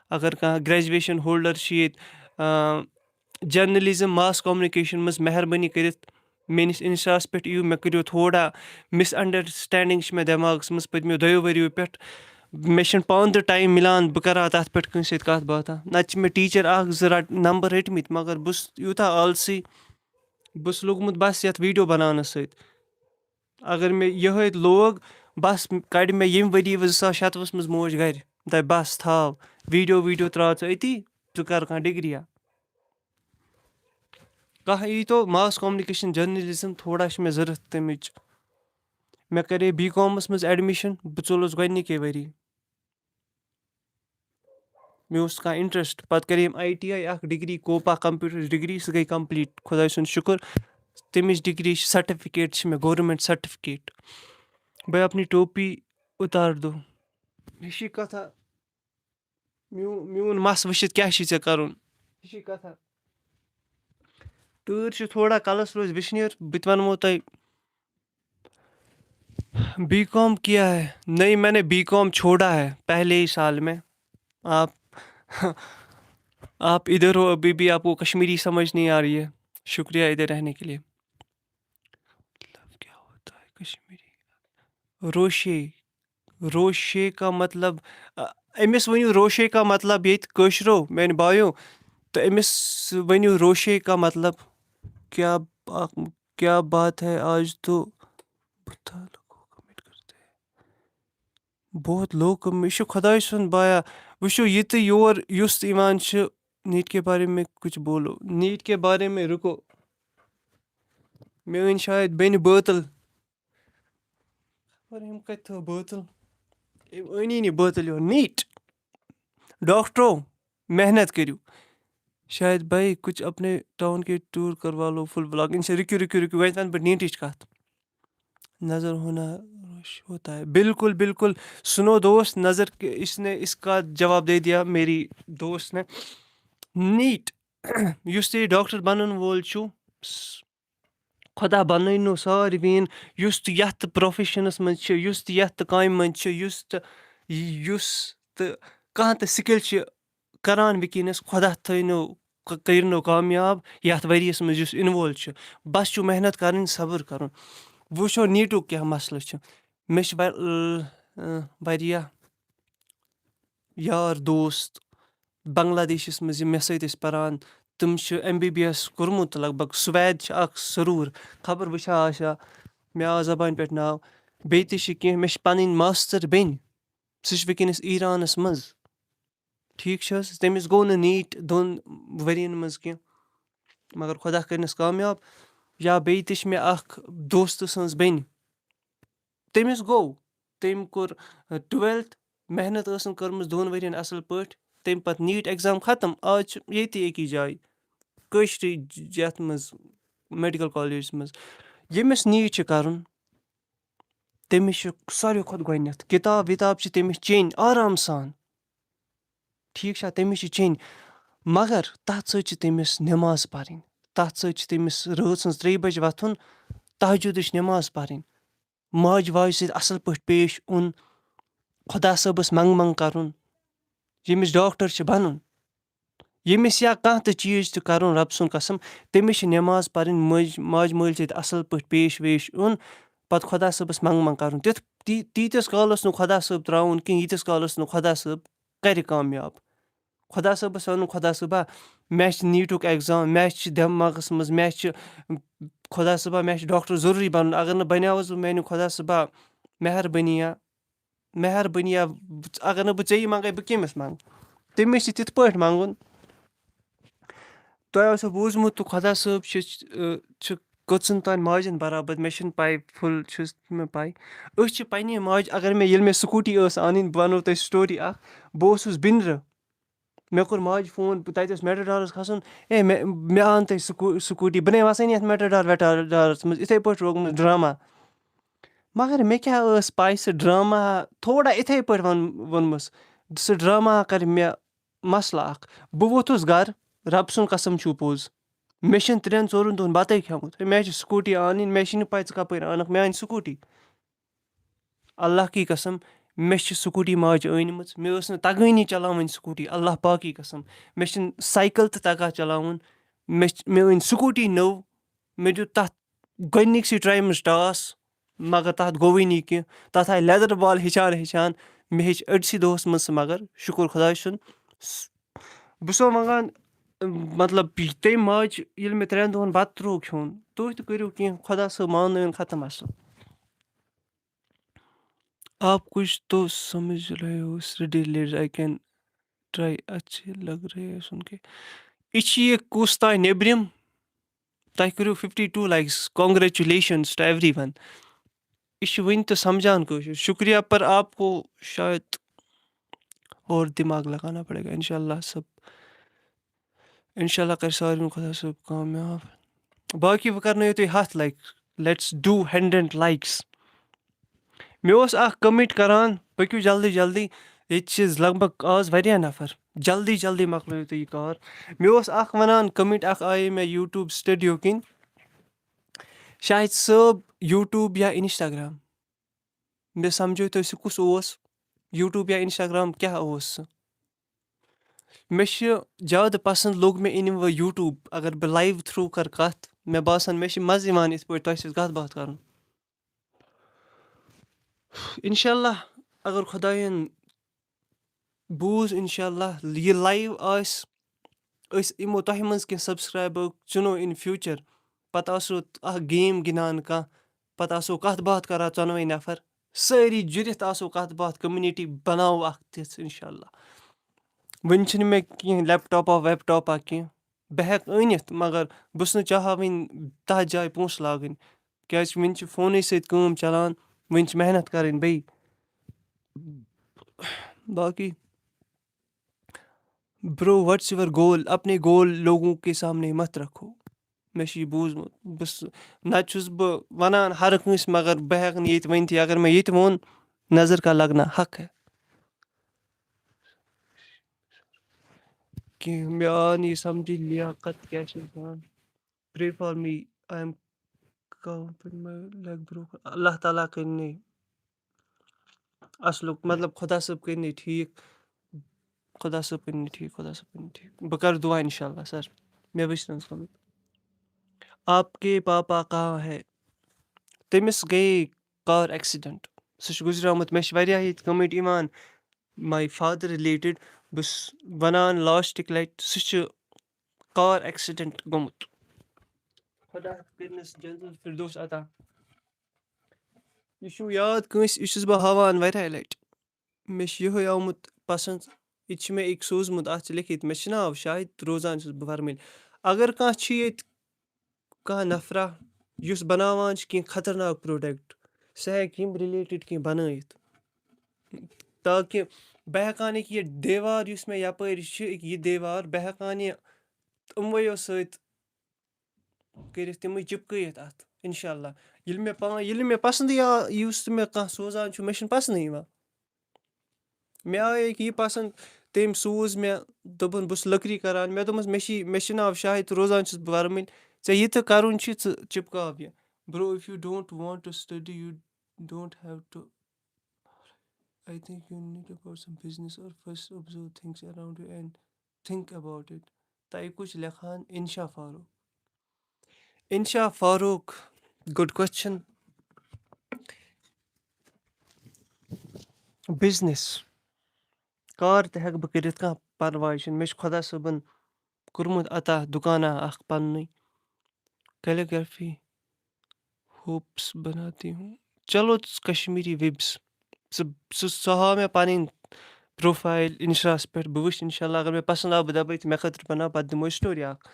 اگر کانٛہہ گرٛیجویشَن ہولڈَر چھِ ییٚتہِ، آ، جرنلزم، ماس کمیونِکیشن منٛز، مہربٲنی کٔرِتھ میٲنِس انسٹاہَس پٮ۪ٹھ یِیِو، مےٚ کٔرِو تھوڑا مِس انڈرسٹینڈنگ چھِ مےٚ دٮ۪ماغَس منٛز پٔتمیو دۄیو ؤرِیو پٮ۪ٹھ۔ مےٚ چھِنہٕ پانہٕ تہِ ٹایم مِلان بہٕ کَرٕ ہا تَتھ پٮ۪ٹھ کٲنٛسہِ سۭتۍ کَتھ باتھا۔ نَتہٕ چھِ مےٚ ٹیٖچَر اَکھ زٕ رَٹ-، نمبر رٔٹمٕتۍ، مگر بہٕ چھُس یوٗتاہ آلسی، بہٕ چھُس لوٚگمُت بَس یَتھ ویٖڈیو بَناونَس سۭتۍ۔ اگر مےٚ یِہوٚے لوگ، بَس کَڑِ مےٚ ییٚمہِ ؤری زٕ ساس شَتوُہَس منٛز موج گَرِ، دَپہِ، "بَس تھاو، ویٖڈیو ویٖڈیو ترٛاو ژٕ أتی۔" ژٕ کر کانٛہہ ڈگری یا کانٛہہ یی تو mass communication journalism، تھوڑا چھِ مےٚ ضوٚرَتھ تَمِچ۔ مےٚ کَرے بی کامَس منٛز ایڈمِشن، بہٕ ژوٚلُس گۄڈٕنِکے ؤری۔ مےٚ اوس کانٛہہ انٹرسٹ، پَتہٕ کَرے أمۍ آی ٹی آی اکھ ڈگری، کوپا کمپیوٹر ڈگری، سُہ گٔے کمپلیٖٹ، خۄداے سُنٛد شُکُر۔ تَمِچ ڈگری چھِ، سرٹیفکیٹ چھِ مےٚ، گورنمنٹ سرٹیفکیٹ۔ بھائی اپنی ٹوپی اتار دو۔ ہِشی کَتھا، میون میون مَس وٕچھِتھ کیٛاہ چھُے ژےٚ کَرُن؟ یہِ چھِ کَتھا۔ تۭر چھِ تھوڑا کَلَس روزِ وٕشنیر، بہٕ تہِ وَنمو تۄہہِ، بی کام کیا ہے؟ نہیں، میں نے بی کام چھوڑا ہے پہلے ہی سال میں۔ آپ آپ ادھر ہو، ابھی بھی آپ کو کشمیری سمجھ نہیں آ رہی ہے۔ شکریہ ادھر رہنے کے لیے۔ مطلب کیا ہوتا ہے کشمیری؟ روشے۔ روشے کا مطلب، أمِس ؤنِو روشے کا مطلب ییٚتہِ کٲشرو، میانہِ بایو، تہٕ أمِس ؤنِو روشے کا مطلب کیا، کیا بات ہے آج تو بہت لوگ کمنٹ کرتے ہیں۔ بہت لوگ کم-، یہِ چھُ خۄداے سُنٛد بایا۔ وٕچھِو، یہِ تہٕ یور یُس تہِ یِوان چھُ، نیٖٹ کے بارے میں کچھ بولو، نیٖٹ کے بارے میں رُکو۔ مےٚ أنۍ شاید بیٚنہِ بٲتل۔ خبر أمۍ کَتہِ تھٲو بٲتل؟ أمۍ أنی نہٕ بٲتل یورٕ۔ نیٖٹ ڈاکٹرو، محنت کٔرِو۔ شاید بھائی کچھ اپنے ٹاؤن کے ٹور کروا لو فل ولاگ۔ اِنشاء، رُکِو، رُکِو، رُکِو، وۄنۍ وَنہٕ بہٕ نیٖٹٕچ کَتھ۔ نظر ہونا روش ہوتا ہے۔ بالکل، بالکل۔ سُنو دوست، نظر کے-، اس نے، اس کا جواب دے دیا میری دوست نے۔ نیٖٹ، یُس تہِ ڈاکٹر بَنَن وول چھُ، س-، خۄدا بَنٲینو ساروِیَن، یُس تہِ یَتھ پروفیشنَس منٛز چھُ، یُس تہِ یَتھ کامہِ منٛز چھُ، یُس تہِ، یُس تہِ کانٛہہ تہِ سِکِل چھِ کران وٕنکیٚنَس، خۄدا تھٲینو، ک-، کٔرِنو کامیاب یَتھ ؤریَس منٛز یُس یِنہٕ وول چھُ۔ بَس چھُ محنت کَرٕنۍ، صبر کَرُن۔ وٕچھو نیٖٹُک کیٛاہ مسلہٕ چھُ۔ مےٚ چھِ وا-، ٲں، واریاہ یار دوست بنگلہ دیشَس منٛز یِم مےٚ سۭتۍ ٲسۍ پَران، تِم چھِ ایم بی بی ایس کوٚرمُت لگ بگ۔ سُوید چھِ اَکھ سرور، خبر وٕچھا آسیا، مےٚ آو زبانہِ پٮ۪ٹھ ناو۔ بیٚیہِ تہِ چھِ کینٛہہ، مےٚ چھِ پَنٕنۍ ماستٕر بیٚنہِ، سُہ چھِ وٕنکیٚنَس ایرانَس منٛز۔ ٹھیٖک چھِ حظ؟ تٔمِس گوٚو نہٕ نیٖٹ دۄن ؤرِیَن منٛز کینٛہہ، مگر خۄدا کٔرنَس کامیاب۔ یا بیٚیہِ تہِ چھِ مےٚ اَکھ دوستہٕ سٕنٛز بیٚنہِ، تٔمِس گوٚو، تٔمۍ کوٚر، ٲں، ٹُویلتھ، محنت ٲسٕن کٔرمٕژ دۄن ؤرِیَن اَصٕل پٲٹھۍ، تٔمۍ پَتہٕ نیٖٹ ایٚگزام ختم، آز چھِ ییٚتی أکِس جایہِ، کٲشرِ ج-، یَتھ منٛز، میڈیکل کالجَس منٛز۔ ییٚمِس نیٖٹ چھِ کَرُن، تٔمِس چھِ ساروی کھۄتہٕ گۄڈٕنٮ۪تھ کِتاب وِتاب چھِ تٔمِس چیٚنۍ آرام سان۔ ٹھیٖک چھا؟ تٔمِس چھِ چیٚنۍ۔ مگر تَتھ سۭتۍ چھِ تٔمِس نٮ۪ماز پَرٕنۍ۔ تَتھ سۭتۍ چھِ تٔمِس رٲژ ہٕنٛز ترٛیٚیہِ بَجہِ وۄتھُن، تہجُدٕچ نٮ۪ماز پَرٕنۍ۔ ماجہِ واجہِ سۭتۍ اَصٕل پٲٹھۍ پیش یُن۔ خۄدا صٲبَس منٛگہٕ منٛگہٕ کَرُن۔ ییٚمِس ڈاکٹر چھِ بَنُن۔ ییٚمِس یا کانٛہہ تہِ چیٖز چھُ کَرُن رۄبہٕ سُنٛد قسم، تٔمِس چھِ نٮ۪ماز پَرٕنۍ، مٲج-، ماجہِ مٲلۍ سۭتۍ اَصٕل پٲٹھۍ پیش ویش یُن، پَتہٕ خۄدا صٲبَس منٛگہٕ منٛگہٕ کَرُن۔ تیُتھ، تی-، تیٖتِس کالَس نہٕ خۄدا صٲب ترٛاوُن کِہیٖنۍ، ییٖتِس کالَس نہٕ خۄدا صٲب کَرِ کامیاب۔ خۄدا صٲبَس وَنُن، خۄدا صٲبا، مےٚ چھِ نیٖٹُک ایٚگزام، مےٚ چھِ دٮ۪ماغَس منٛز، مےٚ چھِ، خۄدا صٲبا، مےٚ چھِ ڈاکٹر ضروٗری بَنُن۔ اگر نہٕ بَنیوس بہٕ، میٛانہِ خۄدا صٲبا، مہربٲنی یا مہربٲنی یا اگر نہٕ بہٕ ژےٚ یہِ منٛگَے، بہٕ کٔمِس منٛگہٕ؟ تٔمِس چھِ تِتھ پٲٹھۍ منٛگُن۔ تۄہہِ آسیو بوٗزمُت تہٕ خۄدا صٲب چھِ، چھِ کٔژَن تام ماجَن برابر، مےٚ چھِنہٕ پَے، فُل چھُس نہٕ مےٚ پَے۔ أسۍ چھِ پنٛنہِ ماجہِ، اگر مےٚ، ییٚلہِ مےٚ سکوٗٹی ٲس اَنٕنۍ، بہٕ وَنو تۄہہِ سٹوری اَکھ۔ بہٕ اوسُس بِنرٕ، مےٚ کوٚر ماجہِ فون، تَتہِ اوس میٹاڈارَس کھَسُن، "اے، مےٚ، مےٚ اَن تہٕ سکوٗ-، سکوٗٹی، بہٕ نے وَسَے نہٕ یَتھ میٹاڈار ویٹاڈارَس منٛز"، یِتھَے پٲٹھۍ روگمُت ڈرٛاما۔ مگر مےٚ کیٛاہ ٲس پَے، سُہ ڈرٛاما تھوڑا یِتھَے پٲٹھۍ وَن-، ووٚنمَس، سُہ ڈرٛاما کَرِ مےٚ مسلہٕ اَکھ۔ بہٕ ووتھُس گَرٕ، رَبہٕ سُنٛد قسم چھُو پوٚز، مےٚ چھِنہٕ ترٛٮ۪ن ژورَن دۄہَن بَتَے کھیوٚمُت۔ ہے، مےٚ چھِ سکوٗٹی اَنٕنۍ، مےٚ چھِنہٕ پَے ژٕ کَپٲرۍ اَنَکھ میٛانہِ سکوٗٹی۔ اللہ کی قسم، مےٚ چھِ سکوٗٹی ماجہِ أنمٕژ، مےٚ ٲس نہٕ تَگٲنی چلاوٕنۍ سکوٗٹی، اللہ پاکی قسم۔ مےٚ چھِنہٕ سایکل تہِ تَگان چلاوُن، مےٚ چھِ، مےٚ أنۍ سکوٗٹی نٔو، مےٚ دیُت تَتھ گۄڈٕنِکسٕے ٹرٛایہِ منٛز ٹاس، مگر تَتھ گوٚوٕے نہٕ کینٛہہ، تَتھ آیہِ لیدر بال ہیٚچھان ہیٚچھان، مےٚ ہیٚچھ أڑسٕے دۄہَس منٛز سُہ، مگر شُکُر خۄدایَس سُنٛد۔ بہٕ چھُسو منٛگان، مطلب، تٔمۍ ماجہِ ییٚلہِ مےٚ ترٛٮ۪ن دۄہَن بَتہٕ ترٛوو کھیوٚن، تُہۍ تہِ کٔرِو کینٛہہ، خۄدا صٲب ماننٲیِن ختم اَصٕل۔ آپ کچھ تو سمجھ رہے ہو، study leader, I can try اچھے لگ رہے ہیں سن کے۔ یہِ چھِ یہِ کُس تام نیٚبرِم۔ تۄہہِ کٔرِو fifty two likes. Congratulations to everyone. یہِ چھِ وٕنہِ تہِ سمجھان کٲشُر۔ شُکریہ، پر آپ کو شاید اور دماغ لگانا پڑے گا۔ انشاءاللہ سب، انشاءاللہ کرِ ساروٕے خۄدا صٲب کامیاب۔ باقی وۄنۍ کرنٲیِو تُہۍ ہَتھ like. Let's do hundred likes. مےٚ اوس اکھ comment کران، پٔکِو جلدی جلدی، ییٚتہِ چھِ لگ بگ آز واریاہ نفر، جلدی جلدی مۄکلٲیِو تُہۍ یہِ کار۔ مےٚ اوس اکھ ونان comment، اکھ آیے مےٚ YouTube studio کِنۍ، شاہد صٲب، YouTube یا Instagram؟ مےٚ سمجھٲیتو سُہ کُس اوس، YouTube یا Instagram کیٛاہ اوس سُہ؟ مےٚ چھِ زیادٕ پسنٛد لوٚگ مےٚ أنِم وۄنۍ YouTube، اگر بہٕ live through کرٕ کتھ، مےٚ باسان مےٚ چھِ مزٕ یِوان یِتھ پٲٹھۍ تۄہہِ سۭتۍ کتھ باتھ کرُن۔ انشاءاللہ، اگر خۄدایَن بوٗز، انشاءاللہ یہِ live آسہِ، أسۍ یِمو تۄہہِ منٛز کینٛہہ subscriber چُنو in future، پتہٕ آسو اکھ game گِنٛدان کانٛہہ، پتہٕ آسو کتھ باتھ کران ژۄنوَے نفر، سٲری جُرِتھ آسو کتھ باتھ، community بناوو اکھ تِژھ انشاءاللہ۔ وٕنہِ چھِنہٕ مےٚ کینٛہہ laptop آ ویپ ٹاپ آ کینٛہہ، بہٕ ہٮ۪کہٕ أنِتھ، مگر بہٕ چھُس نہٕ چاہان وٕنہِ تَتھ جایہِ پونٛسہٕ لاگٕنۍ، کیٛازِ کہِ وٕنہِ چھِ فونٕے سۭتۍ کٲم چلان، وٕنہِ چھِ محنت کَرٕنۍ بیٚیہِ۔ باقٕے bro, what's your goal? اپنے goal لوگوں کے سامنے مت رکھو. مےٚ چھُ یہِ بوٗزمُت، بہٕ چھُس، نَتہٕ چھُس بہٕ وَنان ہر کٲنٛسہِ، مگر بہٕ ہٮ۪کہٕ نہٕ ییٚتہِ ؤنتھٕے، اگر مےٚ ییٚتہِ ووٚن، نظر کا لگنا حق ہے. کینٛہہ مےٚ آو نہٕ یہِ سمجھی، لیاقت کیٛاہ چھِ وَنان؟ Pray for me, I am confident my leg broken. اللہ تعالیٰ کٔرِنۍ اَصلُک، مطلب، خۄدا صٲب کٔرِنۍ ٹھیٖک، خۄدا صٲب کٔرِنۍ ٹھیٖک، خۄدا صٲب کٔرِنۍ ٹھیٖک۔ بہٕ کَرٕ دُعا اِنشاء اللہ، سَر۔ مےٚ وٕچھ نہٕ حظ گوٚمُت۔ آپ کے پاپا کہاں ہے؟ تٔمِس گٔے car accident۔ سُہ چھُ گُزریومُت۔ مےٚ چھِ واریاہ ییٚتہِ comment یِوان my father related۔ بہٕ چھُس وَنان lastٕکۍ لَٹہِ، سُہ چھُ car accident گوٚمُت۔ خۄدا کٔرِنَس جنت الفردوس عطا۔ یہِ چھُو یاد کٲنٛسہِ، یہِ چھُس بہٕ ہاوان واریاہ لَٹہِ۔ مےٚ چھُ یِہوٚے آمُت پَسنٛد۔ یہِ تہِ چھُ مےٚ أکۍ سوٗزمُت، اَتھ چھِ لیٚکھِتھ، مےٚ چھِنہٕ ناو شاہِد، روزان چھُس بہٕ ورمُلہِ۔ اگر کانٛہہ چھُ ییٚتہِ کانٛہہ نفرا یُس بناوان چھُ کینٛہہ خطرناک product، سُہ ہیٚکہِ یِم related کینٛہہ بنٲیِتھ۔ تاکہِ بہٕ ہٮ۪کہٕ ہن یہِ دیوار یُس مےٚ یپٲرۍ چھُ، یہِ دیوار، بہٕ ہٮ۪کہٕ ہن یہِ یِموٕیو سۭتۍ کٔرِتھ، تِمٕے چِپکٲیِتھ اَتھ، اِنشاء اللہ۔ ییٚلہِ مےٚ پا-، ییٚلہِ مےٚ پسنٛدٕے آو، یُس تہِ مےٚ کانٛہہ سوزان چھُ، مےٚ چھُنہٕ پسنٛدٕے یِوان۔ مےٚ آیے کہِ یہِ پسنٛد، تٔمۍ سوٗز مےٚ، دوٚپُن، "بہٕ چھُس لٔکرِ کران۔" مےٚ دوٚپمَس، "مےٚ چھِ، مےٚ چھِ ناو شاہِد، روزان چھُس بہٕ ورمٕلۍ، ژےٚ یہِ تہِ کرُن چھُ، ژٕ چِپکاو یہِ۔" Bro, if you don't want to study, you don't have to. I think you need about some business or first observe things around you and think about it. تۄہہِ کُس چھُ لیکھان؟ انشا فاروق۔ انشا فاروق، good question. Business، کار تہِ ہٮ۪کہٕ بہٕ کٔرِتھ، کانٛہہ پرواے چھُنہٕ۔ مےٚ چھُ خۄدا صٲبن کوٚرمُت عطا دُکانا اکھ پننُے، calligraphy hoops بناتی ہوں۔ چلو، کشمیری وِبس۔ سُہ، سُہ، سُہ ہاو مےٚ پنٕنۍ profile Insta ہس پٮ۪ٹھ۔ بہٕ وٕچھٕ انشاءاللہ، اگر مےٚ پسنٛد آو، بہٕ دپے، مےٚ خٲطرٕ بناو پتہٕ دِمو أسۍ story اکھ۔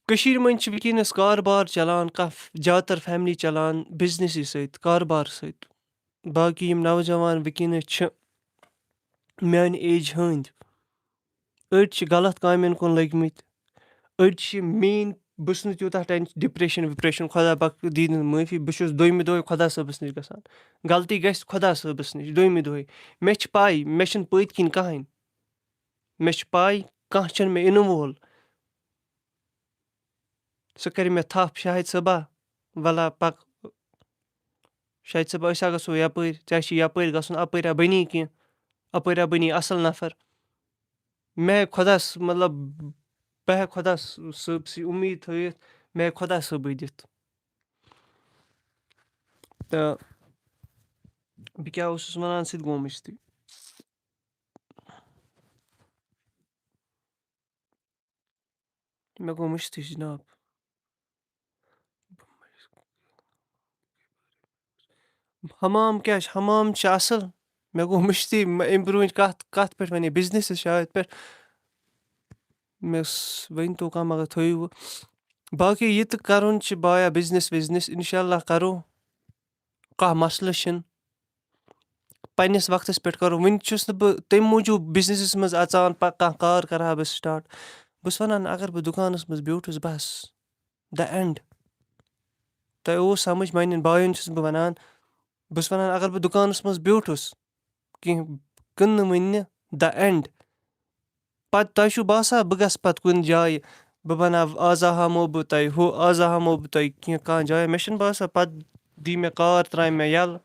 کٔشیٖرِ منٛز چھِ وٕنکیٚنَس کاربار چلان، کانٛہہ زیادٕ تر family چلان businessٕے سۭتۍ، کاربار سۭتۍ۔ باقٕے یِم نوجوان وٕنکیٚنَس چھِ میانہِ age ہٕنٛدۍ، أڑۍ چھِ غلط کامٮ۪ن کُن لٔگۍ مٕتۍ، أڑۍ چھِ میٲنۍ، بہٕ چھُس نہٕ تیوٗتاہ ٹٮ۪ن-، depression وِپریشن، خۄدا پاک دی نہٕ معٲفی، بہٕ چھُس دوٚیمہِ دۄہے خۄدا صٲبَس نِش گژھان۔ غلطی گژھِ خۄدا صٲبَس نِش دوٚیمہِ دۄہے۔ مےٚ چھِ پَے، مےٚ چھِنہٕ پٔتۍ کِنۍ کٕہٕنۍ۔ مےٚ چھِ پَے، کانٛہہ چھُنہٕ مےٚ اِنہٕ وول۔ سُہ کَرِ مےٚ تھپھ، "شاہد صٲبا، وَلا پَک، شاہد صٲبا، أسۍ ہا گژھو یَپٲرۍ، ژےٚ چھِ یَپٲرۍ گژھُن، اَپٲرۍ ہا بَنی کینٛہہ، اَپٲرۍ ہا بَنی اَصٕل نفر۔" مےٚ ہیٚکہِ خۄدا س-، مطلب، بہٕ ہیٚکہٕ خۄدا س-، صٲب سٕے اُمید تھٲیِتھ، مےٚ ہیٚکہِ خۄدا صٲبٕے دِتھ۔ تہٕ بہٕ کیٛاہ اوسُس وَنان، سُہ تہِ گوٚو مٔشتٕے۔ مےٚ گوٚو مٔشتٕے جِناب۔ حمام کیٛاہ چھُ؟ حمام چھُ اَصٕل۔ مےٚ گوٚو مٔشتٕے، مےٚ اَمہِ برونٛٹھ کَتھ، کَتھ پٮ۪ٹھ وَنے، بِزنِسَس شاید پٮ۪ٹھ۔ مےٚ اوس، ؤنۍ تو کانٛہہ، مگر تھٲیِو وۄنۍ۔ باقٕے یہِ تہٕ کَرُن چھِ بایا بِزنِس وِزنِس، اِنشاء اللہ کَرو، کانٛہہ مسلہٕ چھِنہٕ۔ پنٛنِس وقتَس پٮ۪ٹھ کَرو۔ وٕنہِ چھُس نہٕ بہٕ تَمہِ موٗجوٗب بِزنِسَس منٛز اَژان، پَتہٕ کانٛہہ کار کَرٕ ہا بہٕ سٹاٹ۔ بہٕ چھُس وَنان، اگر بہٕ دُکانَس منٛز بیوٗٹھُس، بَس، the end۔ تۄہہِ اوس سَمٕجھ، میٛانٮ۪ن بایَن چھُس بہٕ وَنان، بہٕ چھُس وَنان، اگر بہٕ دُکانَس منٛز بیوٗٹھُس، کینٛہہ کٕنہٕ نہٕ وٕنہِ، the end۔ پَتہٕ تۄہہِ چھُو باسان، بہٕ گژھٕ پَتہٕ کُنہِ جایہِ، بہٕ بَناو، آز ہاومو بہٕ تۄہہِ ہُہ، آز ہاومو بہٕ تۄہہِ کینٛہہ کانٛہہ جاے۔ مےٚ چھُنہٕ باسان پَتہٕ دی مےٚ کار، ترٛایہِ مےٚ یَلہٕ۔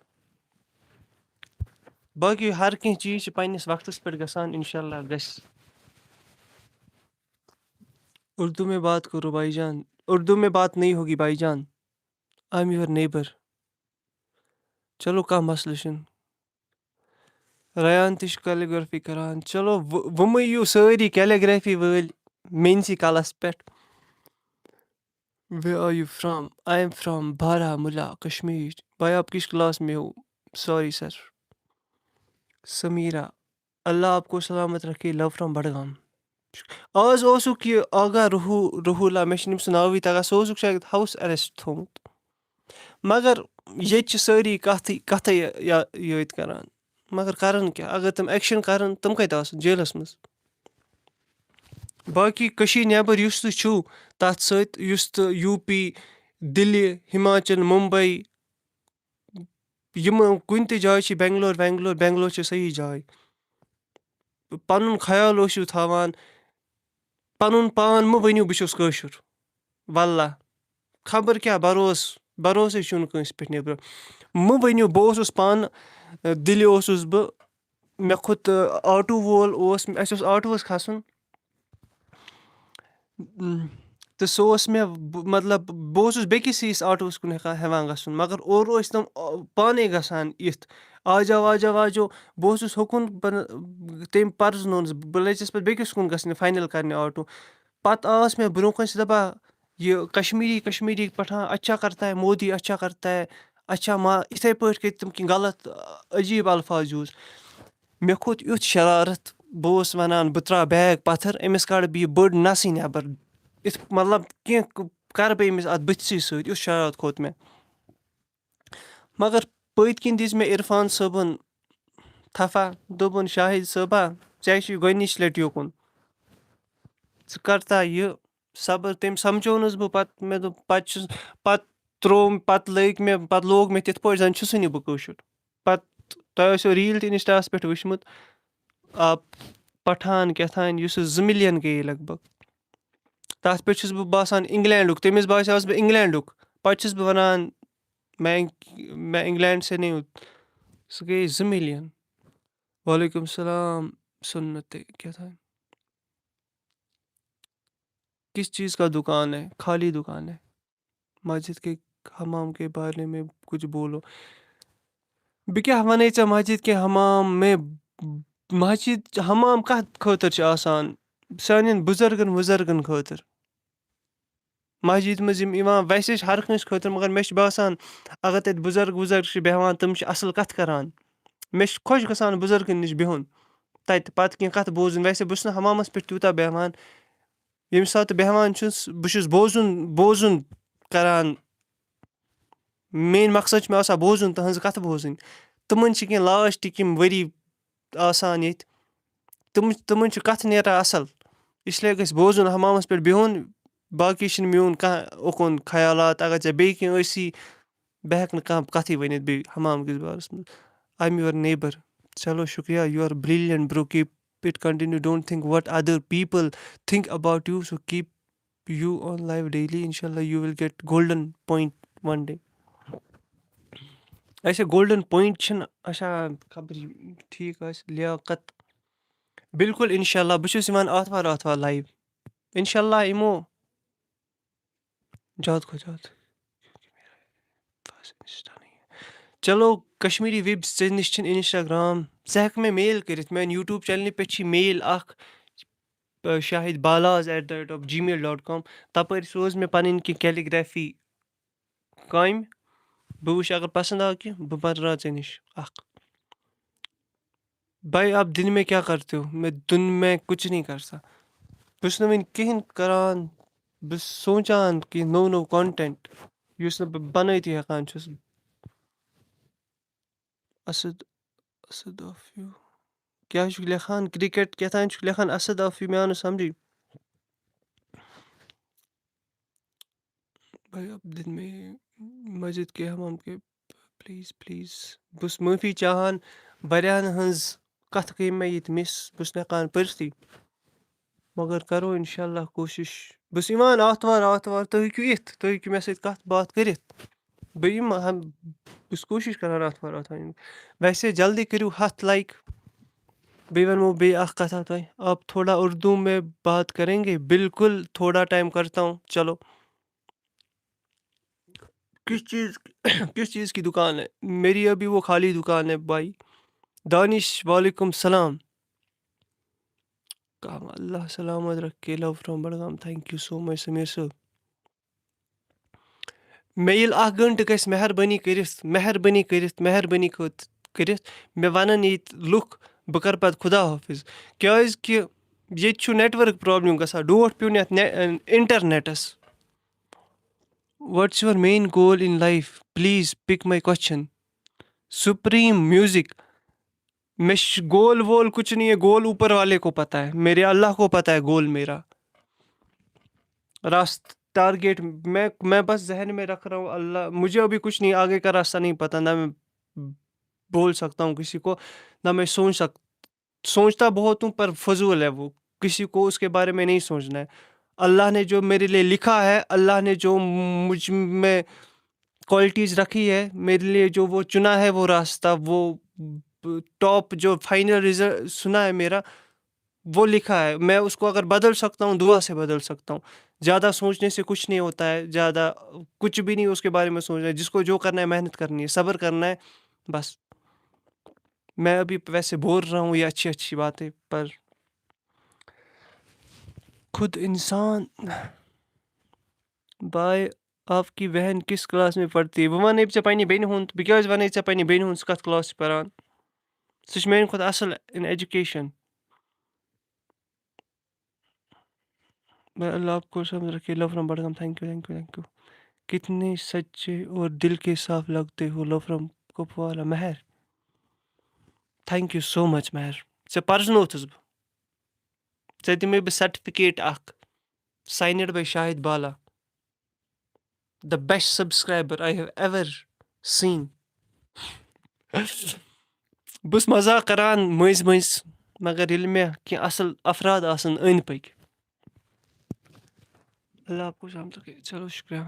باقٕے ہر کینٛہہ چیٖز چھِ پنٛنِس وقتَس پٮ۪ٹھ گژھان، اِنشاء اللہ گژھِ۔ اردو میں بات کرو بھائی جان، اردو میں بات نہیں ہوگی بھائی جان، I am your neighbor۔ چلو، کانٛہہ مسلہٕ چھُنہٕ۔ ریان تہِ چھُ کیلیگرافی کران۔ چلو، وۄ-، وۄنۍ مہٕ یِیِو سٲری کیلیگرافی وٲلۍ میٲنسٕے کلس پٮ۪ٹھ۔ Where are you from? I am from Baramulla, Kashmir. بھائی، آپ کس کلاس میں ہو؟ Sorry sir. سمیرہ، اللہ آپ کو سلامت رکھے، love from بڈگام۔ آز اوسُکھ یہِ آغا رحو-، رحولہ، مےٚ چھُنہٕ أمۍ سُنٛد ناوٕے تگان، سُہ اوسُکھ شاید ہاوُس ایریسٹ تھوٚومُت۔ مگر ییٚتہِ چھِ سٲری کَتھٕے، کَتھٕے یا-، یٲتۍ کَران۔ مگر کَرَن کیٛاہ؟ اگر تِم ایکشَن کَرَن، تِم کَتہِ آسَن جیلَس منٛز؟ باقٕے کٔشیٖرِ نٮ۪بَر یُس تہِ چھُو، تَتھ سۭتۍ یُس تہِ یوٗ پی، دِلہِ، ہِماچَل، مُمبَے، یِم کُنہِ تہِ جایہِ چھِ، بٮ۪نٛگلور وٮ۪نٛگلور، بٮ۪نٛگلور چھِ صحیح جاے۔ پَنُن خیال ٲسِو تھاوان، پَنُن پان مہٕ ؤنِو بہٕ چھُس کٲشُر۔ واللہ، خبر کیٛاہ بروسہٕ، بروسَے چھُنہٕ کٲنٛسہِ پٮ۪ٹھ نیٚبرٕ۔ مہٕ ؤنِو، بہٕ اوسُس پانہٕ، دِلہِ اوسُس بہٕ، مےٚ کھوٚت، آٹوٗ وول اوس، اَسہِ اوس آٹوٗوَس کھَسُن۔ تہٕ سُہ اوس مےٚ، بہٕ، مطلب، بہٕ اوسُس بیٚکِس ہِوِس آٹوٗوَس کُن ہٮ۪کان، ہٮ۪وان گژھُن، مگر اورٕ ٲسۍ تِم، آ، پانَے گژھان یِتھ، آ جاو، آ جاو، آ جاو۔ بہٕ اوسُس ہُکُن، بہٕ، تٔمۍ پَرزٕنونَس بہٕ، بہٕ لٔجِس پَتہٕ بیٚکِس کُن گژھنہِ، فاینَل کَرنہِ آٹوٗ۔ پَتہٕ آس مےٚ برٛونٛہہ کَنہِ سُہ دَپان، یہِ کشمیٖری، کشمیٖری پٲٹھۍ، اچھا کرتا ہے مودی، اچھا کرتا ہے، اچھا ما، یِتھَے پٲٹھۍ کٔرۍ تِم کینٛہہ غلط، عجیٖب الفاظ یوٗز۔ مےٚ کھوٚت یُتھ شرارت، بہٕ اوسُس وَنان، بہٕ ترٛاو بیگ پَتھَر، أمِس کَڑٕ بہٕ یہِ بٔڑ نَسٕے نٮ۪بَر۔ یِتھ، مطلب، کینٛہہ ک-، کَرٕ بہٕ أمِس اَتھ بٕتھسٕے سۭتۍ، یُتھ شرارت کھوٚت مےٚ۔ مگر پٔتۍ کِنۍ دِژ مےٚ عرفان صٲبُن تھپھا، دوٚپُن، "شاہد صٲبا، ژےٚ چھُے گۄڈٕنِچ لَٹہِ یوکُن۔ ژٕ کَر تا یہِ صبر؟" تٔمۍ سَمجھونَس بہٕ پَتہٕ، مےٚ دوٚپ، پَتہٕ چھُس، پَتہٕ ترٛووُم، پَتہٕ لٔگۍ مےٚ، پَتہٕ لوگ مےٚ تِتھ پٲٹھۍ زَن چھُسٕے نہٕ بہٕ کٲشُر۔ پَتہٕ تۄہہِ ٲسِو ریٖل تہِ اِنسٹاہَس پٮ۪ٹھ وٕچھمُت، آ، پَٹھان کیٛاہ تام، یُس سُہ زٕ مِلیَن گٔیے لگ بگ۔ تَتھ پٮ۪ٹھ چھُس بہٕ باسان اِنٛگلینٛڈُک، تٔمِس باسیوس بہٕ اِنٛگلینٛڈُک۔ پَتہٕ چھُس بہٕ وَنان، میں، میں انگلینڈ سے نہیں ہوں۔ سُہ گٔیے زٕ مِلیَن۔ وعلیکم السلام، سُنت کیٛاہ تام۔ کس چیز کا دکان ہے؟ خالی دکان ہے۔ مسجد کے حمام کے بارے میں کچھ بولو۔ بہٕ کیٛاہ وَنَے ژےٚ مسجد کے حمام میں؟ مسجد حمام کَتھ خٲطرٕ چھِ آسان؟ سانٮ۪ن بُزرگَن وُزرگَن خٲطرٕ۔ مسجد منٛز یِم یِوان، ویسے چھِ ہر کٲنٛسہِ خٲطرٕ، مگر مےٚ چھُ باسان، اگر تَتہِ بُزرگ وُزرگ چھِ بیٚہوان، تِم چھِ اَصٕل کَتھٕ کَران۔ مےٚ چھُ خۄش گژھان بُزرگَن نِش بِہُن، تَتہِ پَتہٕ کینٛہہ کَتھٕ بوزُن۔ ویسے بہٕ چھُس نہٕ حمامَس پٮ۪ٹھ تیوٗتاہ بیٚہوان، ییٚمہِ ساتہٕ بیٚہوان چھُس، بہٕ چھُس بوزُن، بوزُن کَران۔ میٛٲنۍ مقصد چھُ مےٚ آسان بوزُن، تٕہٕنٛز کَتھٕ بوزٕنۍ۔ تِمَن چھِ کینٛہہ لاسٹ کینٛہہ ؤری آسان ییٚتہِ۔ تِم، تِمَن چھُ کَتھٕ نیران اَصٕل۔ اِسلیے گژھِ بوزُن، حمامَس پٮ۪ٹھ بِہُن۔ باقٕے چھِنہٕ میون کانٛہہ اُکُن خیالات۔ اگر ژےٚ بیٚیہِ کینٛہہ ٲسی، بہٕ ہٮ۪کہٕ نہٕ کانٛہہ کَتھٕے ؤنِتھ بیٚیہِ حمام کِس بارَس منٛز۔ I'm your neighbor. چلو، شُکریہ۔ You are brilliant, bro. Keep it continue. Don't think what other people think about you. So keep you on live daily. Inshallah, you will get golden point one day. اچھا، golden point چھِنہٕ، اچھا، خبر یہِ ٹھیٖک آسہِ، لیاقت۔ بالکل، انشاءاللہ، بہٕ چھُس یِوان آتھوار آتھوار لایِو۔ انشاءاللہ یِمو زیادٕ کھۄتہٕ زیادٕ۔ چلو، کشمیٖری وِبس، ژےٚ نِش چھِنہٕ انسٹاگرام، ژٕ ہٮ۪کہٕ مےٚ میل کٔرِتھ، میانہِ یوٗٹیوٗب چینلہِ پٮ۪ٹھ چھِ میل اکھ، Shahid بالاز at the rate of gmail dot com۔ تَپٲرۍ سوز مےٚ پَنٕنۍ کینٛہہ کیلیٖگرٛافی کامہِ۔ بہٕ وٕچھِ، اگر پَسنٛد آو کینٛہہ، بہٕ بَنراو ژےٚ نِش اَکھ۔ بھائی، آپ دن میں کیا کرتے ہو؟ میں دن میں کچھ نہیں کرتا۔ بہٕ چھُس نہٕ وۄنۍ کِہیٖنۍ کران۔ بہٕ چھُس سونٛچان کینٛہہ نوٚو نوٚو content، یُس نہٕ بہٕ بنٲیتھٕے ہٮ۪کان چھُس۔ Asad, Asad of you. کیٛاہ چھُکھ لیکھان؟ کرکٹ کیٛاہ تام چھُکھ لیکھان، اسد آف یوٗ، مےٚ آو نہٕ سمجھٕے۔ بھائی، آپ دن میں مسجد کے حمام کے، پلیز، پلیز۔ بہٕ چھُس معٲفی چاہان واریاہَن ہٕنٛز کَتھٕ گٔے مےٚ ییٚتہِ مِس، بہٕ چھُس نہٕ ہٮ۪کان پٔرتھٕے۔ مگر کرو انشاءاللہ کوٗشِش۔ بہٕ چھُس یِوان آتھوار، آتھوار، تُہۍ ہیٚکِو یِتھ، تُہۍ ہیٚکِو مےٚ سۭتۍ کَتھ باتھ کٔرِتھ۔ بہٕ یِمہٕ ہم-، بہٕ چھُس کوٗشِش کران آتھوار، آتھوار یِنُک۔ ویسے جلدی کٔرِو ہَتھ like۔ بیٚیہِ وَنہٕ بہٕ بیٚیہِ اَکھ کَتھا تۄہہِ، آپ تھوڑا اردو میں بات کریں گے؟ بالکل، تھوڑا ٹائم کرتا ہوں، چلو۔ کس چیز، کس چیز کی دکان ہے؟ میری ابھی وہ خالی دکان ہے بھائی۔ دانش، وعلیکم السلام۔ کم اللہ سلامت رکھے، love from Budgam, thank you so much Sameer صٲب۔ مےٚ ییٚلہِ اکھ گٲنٛٹہٕ گژھِ مہربٲنی کٔرِتھ، مہربٲنی کٔرِتھ، مہربٲنی کٔرِتھ، کٔرِتھ مےٚ وَنَن ییٚتہِ لُکھ، بہٕ کَرٕ پَتہٕ خدا حافظ۔ کیٛازِ کہِ ییٚتہِ چھُ network problem گژھان، ڈوٹھ پیوٚو نہٕ یَتھ نے-، internetس۔ What's your main goal in life? Please pick my question. Supreme music. میں ش-، گول وول کچھ نہیں ہے، گول اوپر والے کو پتا ہے، میرے اللہ کو پتا ہے گول میرا۔ راست ٹارگیٹ میں، میں بس ذہن میں رکھ رہا ہوں اللہ، مجھے ابھی کچھ نہیں، آگے کا راستہ نہیں پتا، نہ میں بول سکتا ہوں کسی کو، نہ میں سوچ سک-، سوچتا بہت ہوں پر فضول ہے وہ، کسی کو اس کے بارے میں نہیں سوچنا ہے۔ اللہ نے جو میرے لیے لکھا ہے، اللہ نے جو مجھ میں کوالٹیز رکھی ہے، میرے لیے جو وہ چنا ہے، وہ راستہ، وہ ٹاپ جو فائنل رزلٹ سنا ہے میرا، وہ لکھا ہے۔ میں اس کو اگر بدل سکتا ہوں، دعا سے بدل سکتا ہوں۔ زیادہ سوچنے سے کچھ نہیں ہوتا ہے، زیادہ کچھ بھی نہیں اس کے بارے میں سوچنا ہے۔ جس کو جو کرنا ہے، محنت کرنی ہے، صبر کرنا ہے، بس۔ میں ابھی ویسے بول رہا ہوں یہ اچھی اچھی باتیں، پر خود انسان، بھائی، آپ کی بہن کس کلاس میں پڑھتی ہے؟ بہٕ وَنے ژےٚ پننہِ بیٚنہِ ہُنٛد، بہٕ کیٛازِ وَنے ژےٚ پننہِ بیٚنہِ ہُنٛد سُہ کَتھ کلاس چھِ پَران؟ سُہ چھُ میٛانہِ کھۄتہٕ اَصٕل in education۔ بھائی، اللہ آپ کو سلامت رکھے، love from Budgam, thank you, thank you, thank you. کتنے سچے اور دل کے صاف لگتے ہو، love from کپوارہ، مہر۔ Thank you so much مہر۔ ژےٚ پرزنوتھُس بہٕ۔ ژےٚ دِمے بہٕ سرٹیفکیٹ اکھ، signed by شاہد بالا۔ The best subscriber I have ever seen. بہٕ چھُس مزاق کران مٔنٛزۍ مٔنٛزۍ، مگر ییٚلہِ مےٚ کینٛہہ اصل افراد آسن أنٛدۍ پٔکۍ۔ اللہ آپ کو سلامت رکھے۔ چلو، شکریہ۔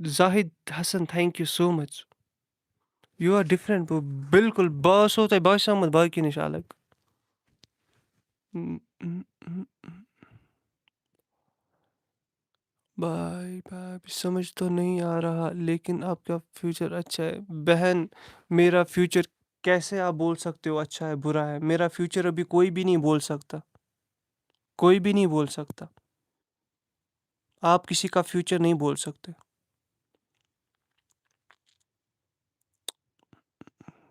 Zahid Hassan, thank you so much. You are different، bro. بالکل، بہٕ آسو تۄہہِ باسیومُت باقی نِش الگ۔ بھائی، بھائی، سمجھ تو نہیں آ رہا، لیکن آپ کا فیوچر اچھا ہے۔ بہن، میرا فیوچر کیسے آپ بول سکتے ہو اچھا ہے، برا ہے؟ میرا فیوچر ابھی کوئی بھی نہیں بول سکتا، کوئی بھی نہیں بول سکتا۔ آپ کسی کا فیوچر نہیں بول سکتے۔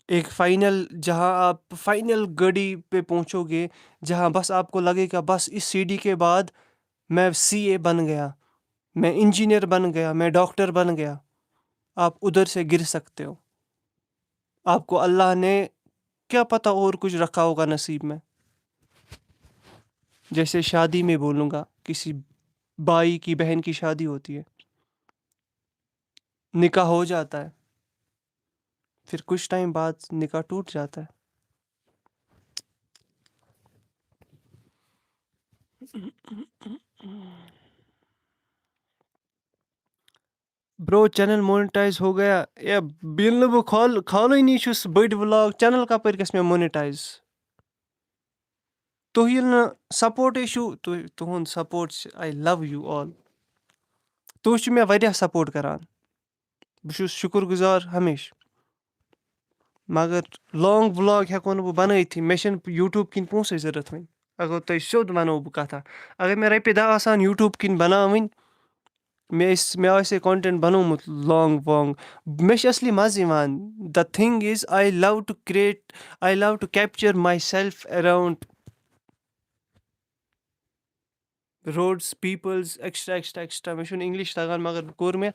ایک فائنل، جہاں آپ فائنل گھڑی پہ پہنچو گے، جہاں بس آپ کو لگے گا، بس اس سیڑھی کے بعد میں سی اے بن گیا، میں انجینئر بن گیا، میں ڈاکٹر بن گیا، آپ ادھر سے گر سکتے ہو۔ آپ کو اللہ نے کیا پتہ اور کچھ رکھا ہوگا نصیب میں۔ جیسے شادی میں بولوں گا، کسی بھائی کی بہن کی شادی ہوتی ہے، نکاح ہو جاتا ہے، پھر کچھ ٹائم بعد نکاح ٹوٹ جاتا ہے۔ برو، چینل مونیٹائز ہو گیا؟ اے، ییٚلہِ نہٕ بہٕ کھول-، کھولٲنی چھُس بٔڑۍ ولاگ، چینل کپٲرۍ گژھِ مےٚ مونیٹائز؟ تُہۍ ییٚلہِ نہٕ سپورٹٕے چھُو، تُہۍ، تُہُنٛد سپورٹ چھِ، I love you all. تُہۍ چھِو مےٚ واریاہ سپورٹ کران۔ بہٕ چھُس شُکُر گُزار ہمیشہٕ۔ مگر لانگ ولاگ ہٮ۪کو نہٕ بہٕ بنٲیتھٕے، مےٚ چھِنہٕ YouTube کِنۍ پونٛسَے ضوٚرَتھ وۄنۍ۔ اگر تۄہہِ سیوٚد وَنو بہٕ کَتھا، اگر مےٚ رۄپیہِ دَہ آسہٕ ہَن YouTube کِنۍ بناوٕنۍ، مےٚ ٲسۍ مےٚ آسہِ ہے content بَنومُت long وانگ۔ مےٚ چھِ اَصلی مَزٕ یِوان۔ The thing is, I love to create, I love to capture myself around roads, peoples, extra extra extra. مےٚ چھُنہٕ English تَگان، مگر کوٚر مےٚ۔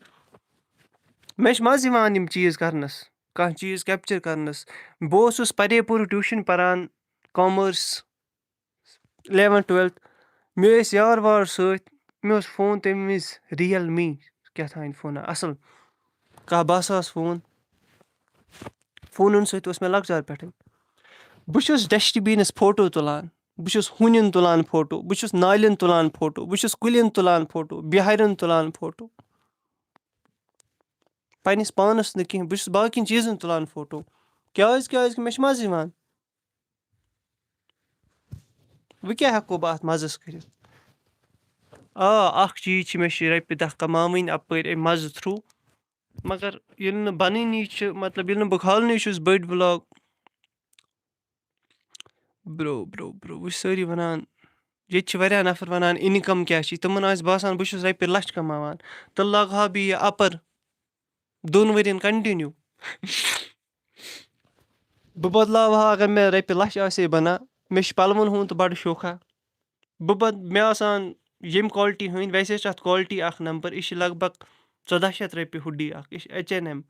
مےٚ چھُ مَزٕ یِوان یِم چیٖز کَرنَس، کانٛہہ چیٖز capture کَرنَس۔ بہٕ اوسُس پَرے پوٗرٕ tuition پَران، commerce، eleventh twelfth۔ مےٚ ٲسۍ یار وار سۭتۍ، مےٚ اوس فون تَمہِ وِزِ Realme، کیٛاہ تام فونہ اَصٕل، کاہ باہ ساس فون۔ فونَن سۭتۍ اوس مےٚ لۄکچار پٮ۪ٹھَے۔ بہٕ چھُس ڈسٹہٕ بیٖنَس فوٹو تُلان، بہٕ چھُس ہوٗنٮ۪ن تُلان فوٹو، بہٕ چھُس نالٮ۪ن تُلان فوٹو، بہٕ چھُس کُلٮ۪ن تُلان فوٹو، بِہارٮ۪ن تُلان فوٹو۔ پنٛنِس پانَس نہٕ کینٛہہ، بہٕ چھُس باقیَن چیٖزَن تُلان فوٹو۔ کیٛازِ؟ کیٛازِکہِ مےٚ چھُ مَزٕ یِوان۔ وۄنۍ کیٛاہ ہٮ۪کو بہٕ اَتھ مَزَس کٔرِتھ؟ آ، اَکھ چیٖز چھِ، مےٚ چھِ رۄپیہِ دَہ کَماوٕنۍ اَپٲرۍ اَمہِ مَزٕ through۔ مگر ییٚلہِ نہٕ بَنٲنی چھِ، مطلب، ییٚلہِ نہٕ بہٕ کھالنٕے چھُس بٔڑۍ vlog، برو، برو، برو، وٕچھ سٲری وَنان، ییٚتہِ چھِ واریاہ نفر وَنان، income کیٛاہ چھِ؟ تِمَن آسہِ باسان، بہٕ چھُس رۄپیہِ لَچھ کَماوان، تہٕ لاگہٕ ہا بہٕ یہِ اَپَر دۄن ؤرِین continue۔ بہٕ بدلاوٕ ہا، اگر مےٚ رۄپیہِ لَچھ آسہِ ہے بَنان، مےٚ چھِ پَلوَن ہُنٛد تہٕ بَڑٕ شوقہ۔ بہٕ بد-، مےٚ آسان ییٚمہِ quality ہٕنٛدۍ، ویسے چھِ اَتھ quality اَکھ نمبر، یہِ چھِ لگ بگ ژۄداہ شیٚتھ رۄپیہِ hoodie اَکھ، یہِ چھِ H and M۔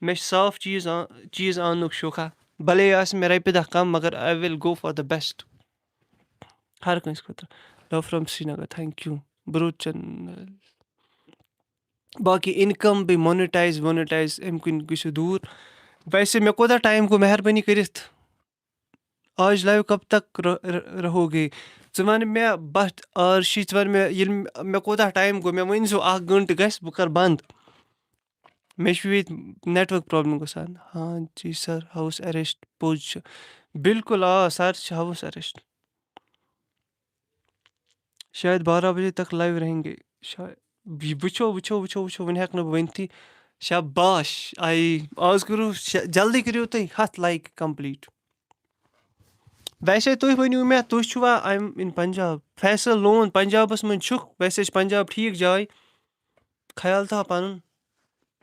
مےٚ چھِ صاف چیٖز آ-، چیٖز اَننُک شوقہ، بھلے آسہِ مےٚ رۄپیہِ دَہ کَم، مگر I will go for the best۔ ہر کٲنٛسہِ خٲطرٕ۔ Love from Srinagar، thank you۔ برو چینل۔ باقٕے income بیٚیہِ monetize وونیٹایز، اَمہِ کُن گٔژھِو دوٗر۔ ویسے مےٚ کوٗتاہ ٹایم گوٚو مہربٲنی کٔرِتھ؟ آج لایو کب تک ر-، ر-، رہو گے؟ ژٕ وَن مےٚ بَتھ آرشی، ژٕ وَن مےٚ ییٚلہِ مےٚ کوٗتاہ ٹایم گوٚو، مےٚ ؤنۍ زیو، اَکھ گٲنٛٹہٕ گژھِ، بہٕ کَرٕ بنٛد۔ مےٚ چھُ ییٚتہِ network problem گژھان۔ ہاں جی سر، house arrest پوٚز چھُ۔ بِلکُل، آ، سر چھِ house arrest۔ شاید بارہ بجے تک لایو رہیں گے۔ شاید، وٕچھو، وٕچھو، وٕچھو، وٕچھو، وٕنہِ ہٮ۪کہٕ نہٕ بہٕ ؤنتھٕے۔ شاباش، آے، آز کٔرِو شےٚ، جلدی کٔرِو تُہۍ ہَتھ like complete۔ ویسے تُہۍ ؤنِو مےٚ، تُہۍ چھِوا، I'm in Punjab؟ فیصل لون پنجابس منٛز چھُکھ، ویسے چھِ پنجاب ٹھیٖک جاے۔ خیال تھاو پنُن،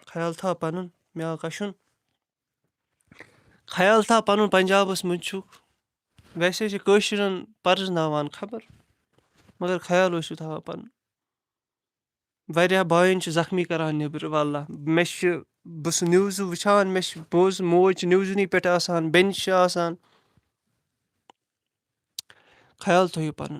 خیال تھاو پنُن، مےٚ آو کشُن۔ خیال تھاو پنُن، پنجابس منٛز چھُکھ۔ ویسے چھِ کٲشرٮ۪ن پرزناوان خبر، مگر خیال ٲسِو تھاوان پنُن۔ واریاہ بایَن چھِ زخمی کران نیٚبرٕ، واللہ۔ مےٚ چھِ، بہٕ چھُس نِوزٕ وٕچھان، مےٚ چھِ بوز-، موج چھِ نِوزٕنٕے پٮ۪ٹھ آسان، بیٚنہِ چھِ آسان۔ خیال تھٲیِو پَنُن۔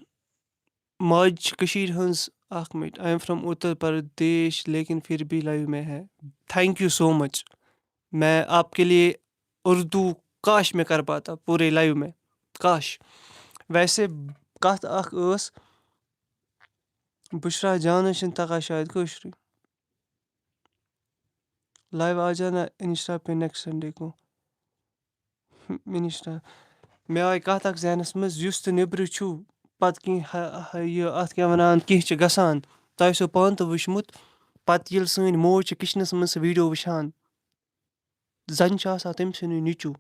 ماجہِ چھِ کٔشیٖرِ ہٕنٛز، اَکھ minute, I am from Uttar Pradesh لیکن پھر بھی لائیو میں ہے۔ Thank you so much۔ میں آپ کے لیے اردو کاش میں کر پاتا پورے لائیو میں، کاش۔ ویسے کَتھ اَکھ ٲس، بشرا جانس چھنہٕ تگان شاید کٲشرُے۔ لایو آ جانا انسٹا پہ نیکسٹ سنڈے کو۔ انسٹا۔ مےٚ آیہِ کتھ اکھ ذہنس منٛز، یُس تہِ نیٚبرٕ چھُو، پتہٕ کینٛہہ ہ-، ہ-، یہِ اتھ کیٛاہ ونان، کینٛہہ چھِ گژھان، تۄہہِ آسیو پانہٕ تہِ وٕچھمُت، پتہٕ ییٚلہِ سٲنۍ موج چھِ کچنس منٛز سُہ ویڈیو وٕچھان، زَن چھُ آسان تٔمۍ سُنٛدُے نیٚچوٗ۔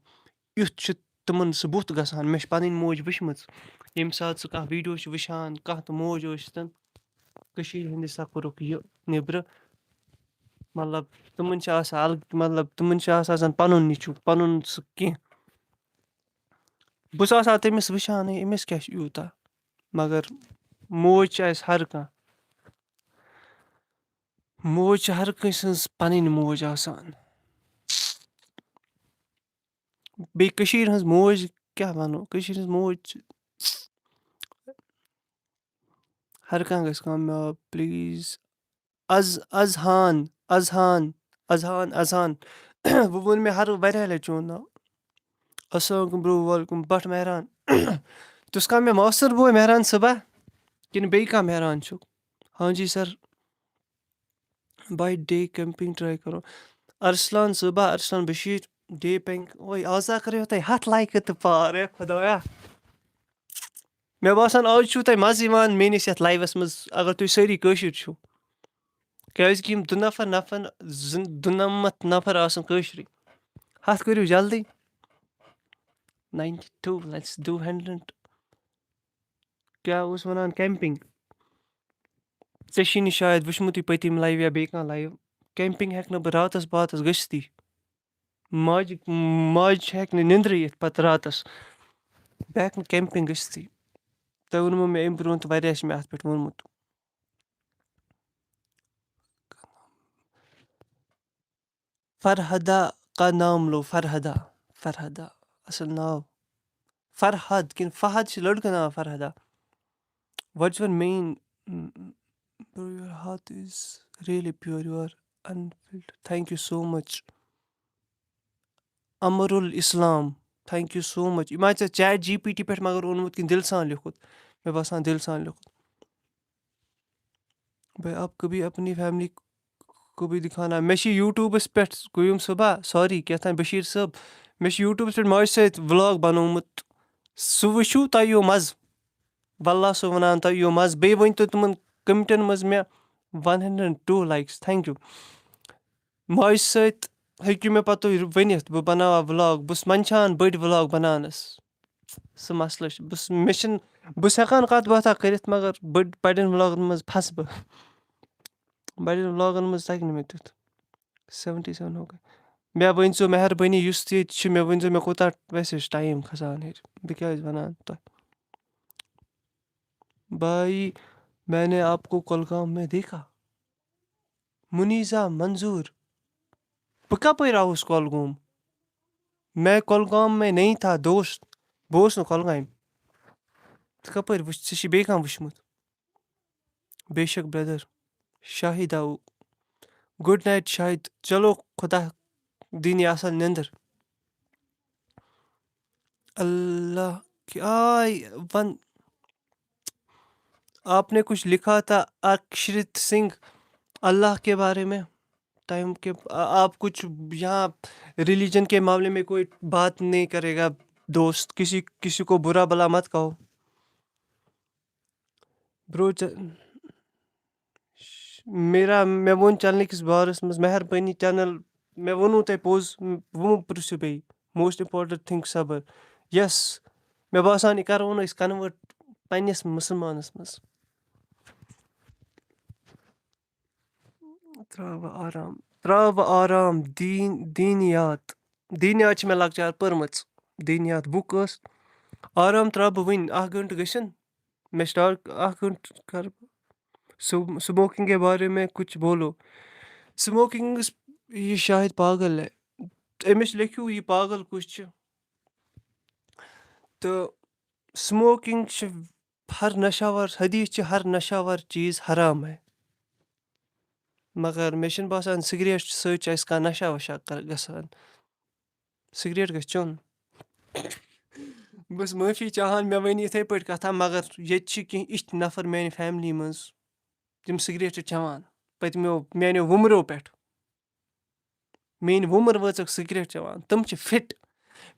یُتھ چھُ تِمَن سُہ بُتھ گژھان۔ مےٚ چھِ پَنٕنۍ موج وٕچھمٕژ، ییٚمہِ ساتہٕ سُہ کانٛہہ ویٖڈیو چھُ وٕچھان، کانٛہہ تہِ موج ٲسۍ تَن، کٔشیٖرِ ہِنٛدِس سَکُرُک یہِ نیٚبرٕ، مطلب، تِمَن چھِ آسان الگ، مطلب، تِمَن چھِ آسان زَن پَنُن نیٚچوٗ، پَنُن سُہ کینٛہہ۔ بہٕ چھُس آسان تٔمِس وٕچھانٕے، أمِس کیٛاہ چھُ یوٗتاہ؟ مگر موج چھِ اَسہِ ہر کانٛہہ۔ موج چھِ ہر کٲنٛسہِ ہٕنٛز پَنٕنۍ موج آسان۔ بیٚیہِ کٔشیٖرِ ہٕنٛز موج کیٛاہ وَنو؟ کٔشیٖرِ ہٕنٛز موج چھِ ہر کانٛہہ گژھِ کامیاب، please۔ از-، اذہان، اذہان، اذہان، اذہان۔ وۄنۍ ووٚن مےٚ ہر واریاہ لَٹہِ چون ناو۔ السلام علیکم برو، وعلیکم بٹ مہران۔ تُس کانٛہہ مےٚ ماستٕر بوے مہران صٲبا؟ کِنہٕ بیٚیہِ کانٛہہ مہران چھُکھ؟ ہاں جی سر۔ باے ڈے کیمپنگ ٹراے کرو۔ ارسلان صٲبا، ارسلان بشیر، ڈے پینگ، اوے آز ہا کریو تۄہہِ ہتھ لایکہٕ تہٕ پار، اے خدایا۔ مےٚ باسان آز چھُو تۄہہِ مزٕ یِوان میٲنِس یتھ لایوس منٛز، اگر تُہۍ سٲری کٲشِر چھِو۔ کیازِ کہِ یِم دُنفر نفر، زٕ-، دُنمتھ نفر آسن کٲشرٕے۔ ہتھ کٔرِو جلدی۔ Ninety two، let's do hundred۔ کیٛاہ اوس وَنان، کیمپِنٛگ۔ ژےٚ چھی نہٕ شاید وٕچھمُتٕے پٔتِم live یا بیٚیہِ کانٛہہ live۔ Camping ہٮ۪کہٕ نہٕ بہٕ راتَس باتَس گٔژھتھٕے۔ ماجہِ، ماجہِ چھِ ہٮ۪کہٕ نہٕ نِندرٕے یِتھ پَتہٕ راتَس۔ بہٕ ہٮ۪کہٕ نہٕ camping گٔژھتھٕے۔ تۄہہِ ووٚنمو مےٚ اَمہِ برونٛہہ تہٕ واریاہ چھِ مےٚ اَتھ پٮ۪ٹھ ووٚنمُت۔ فرحدہ کا نام لو، فرحدہ، فرحدہ، اَصٕل ناو۔ فرحد کِنہٕ فہد چھِ لٔڑکہٕ ناو فرحدہ؟ What's your main, mm, bro, your heart is really pure, you are unfiltered. Thank you so much. امرُل اسلام، thank you so much. یہِ ما ژےٚ ChatGPT پٮ۪ٹھ مگر اوٚنمُت کِنہٕ دِلہٕ سان لیوٚکھمُت؟ مےٚ باسان دِلہٕ سان لیوٚکھمُت۔ بھائی، آپ کبھی اپنی فیملی کو بھی دکھانا۔ مےٚ چھِ YouTubeس پٮ۪ٹھ قیوم صٲبا، sorry، کیٛاہ تام بشیٖر صٲب، مےٚ چھِ YouTubeس پٮ۪ٹھ ماجہِ سۭتۍ vlog بنوومُت۔ سُہ وٕچھِو، تۄہہِ یِیو مَزٕ۔ واللہ سُہ وَنان تۄہہِ یِیو مَزٕ۔ بیٚیہِ ؤنۍ تو تِمَن commentن منٛز مےٚ one hundred two likes۔ Thank you۔ ماجہِ سۭتۍ ہیٚکِو مےٚ پَتہٕ تُہۍ ؤنِتھ، بہٕ بَناوہا vlog۔ بہٕ چھُس منٛدچھان بٔڑۍ vlog بَناونَس۔ سُہ مسلہٕ چھُ۔ بہٕ چھُس، مےٚ چھِنہٕ، بہٕ چھُس ہٮ۪کان کَتھ باتھا کٔرِتھ، مگر بٔڑۍ، بَڑٮ۪ن vlogن منٛز پھَسہٕ بہٕ۔ بَڑٮ۪ن vlogن منٛز تَگہِ نہٕ مےٚ تیُتھ۔ Seventy seven ہو گئے۔ مےٚ ؤنۍزیو مہربٲنی، یُس تہِ ییٚتہِ چھُ، مےٚ ؤنۍزیو، مےٚ کوٗتاہ ویسے چھُ time کھسان ہیٚرِ۔ بہٕ کیٛازِ وَنان تۄہہِ؟ بھائی، میں نے آپ کو کولگام میں دیکھا۔ منیزہ منظور، بہٕ کَپٲرۍ آوُس کۄلگوم؟ میں کۄلگام میں نہیں تھا دوست، بہٕ اوسُس نہٕ کۄلگامہِ۔ ژٕ کَپٲرۍ وٕچھ، ژےٚ چھِ بیٚیہِ کانٛہہ وٕچھمُت؟ بے شک brother، شاہد آو۔ Good night شاہد، چلو خدا دِنی اَصٕل نیٚنٛدٕر۔ اللہ کیا ون، آپ نے کچھ لکھا تھا اکشرت سنگھ اللہ کے بارے میں، ٹائم کے، آ-، آپ کچھ یہاں ریلیجن کے معاملے میں کوئی بات نہیں کرے گا دوست، کسی، کسی کو برا بھلا مت کہو۔ برو، چ-، میرا، مےٚ ووٚن چینلہِ کِس بارَس منٛز، مہربٲنی چینل، مےٚ ووٚنوُ تۄہہِ پوٚز، وۄنۍ پرٛژھِو بیٚیہِ، most important thing صبر۔ Yes، مےٚ باسان، یہِ کَرو نہٕ أسۍ convert پنٛنِس مُسلمانَس منٛز۔ ترٛاو بہٕ آرام، ترٛاو بہٕ آرام، دیٖن، دیٖنیات، دیٖنیات چھِ مےٚ لۄکچار پٔرمٕژ، دیٖنیات book ٲس۔ آرام ترٛاو بہٕ وٕنۍ، اَکھ گٲنٛٹہٕ گٔژھِنۍ، مےٚ start، اَکھ گٲنٛٹہٕ کَرٕ بہٕ۔ سُہ، smoking کے بارے میں کچھ بولو۔ Smokingس، یہِ شاید پاگل ہے۔ أمِس لیکھِو، یہِ پاگل کُس چھُ۔ تہٕ smoking چھِ ہر نشہ آور، حدیث چھِ ہر نشہ آور چیز حرام ہے۔ مگر مےٚ چھُنہٕ باسان سگریٹ سۭتۍ چھُ اَسہِ کانٛہہ نشہ وشہ کر-، گژھان۔ سگریٹ گژھِ چیوٚن۔ بہٕ چھُس معٲفی چاہان، مےٚ ؤنۍ یِتھَے پٲٹھۍ کَتھا، مگر ییٚتہِ چھِ کینٛہہ اِتھۍ نفر میٛانہِ فیملی منٛز، یِم سگریٹ چھِ چٮ۪وان پٔتمیو، میٛانیو وُمرو پٮ۪ٹھ۔ میٛٲنۍ وُمر وٲژٕکھ سگریٹ چٮ۪وان، تِم چھِ fit۔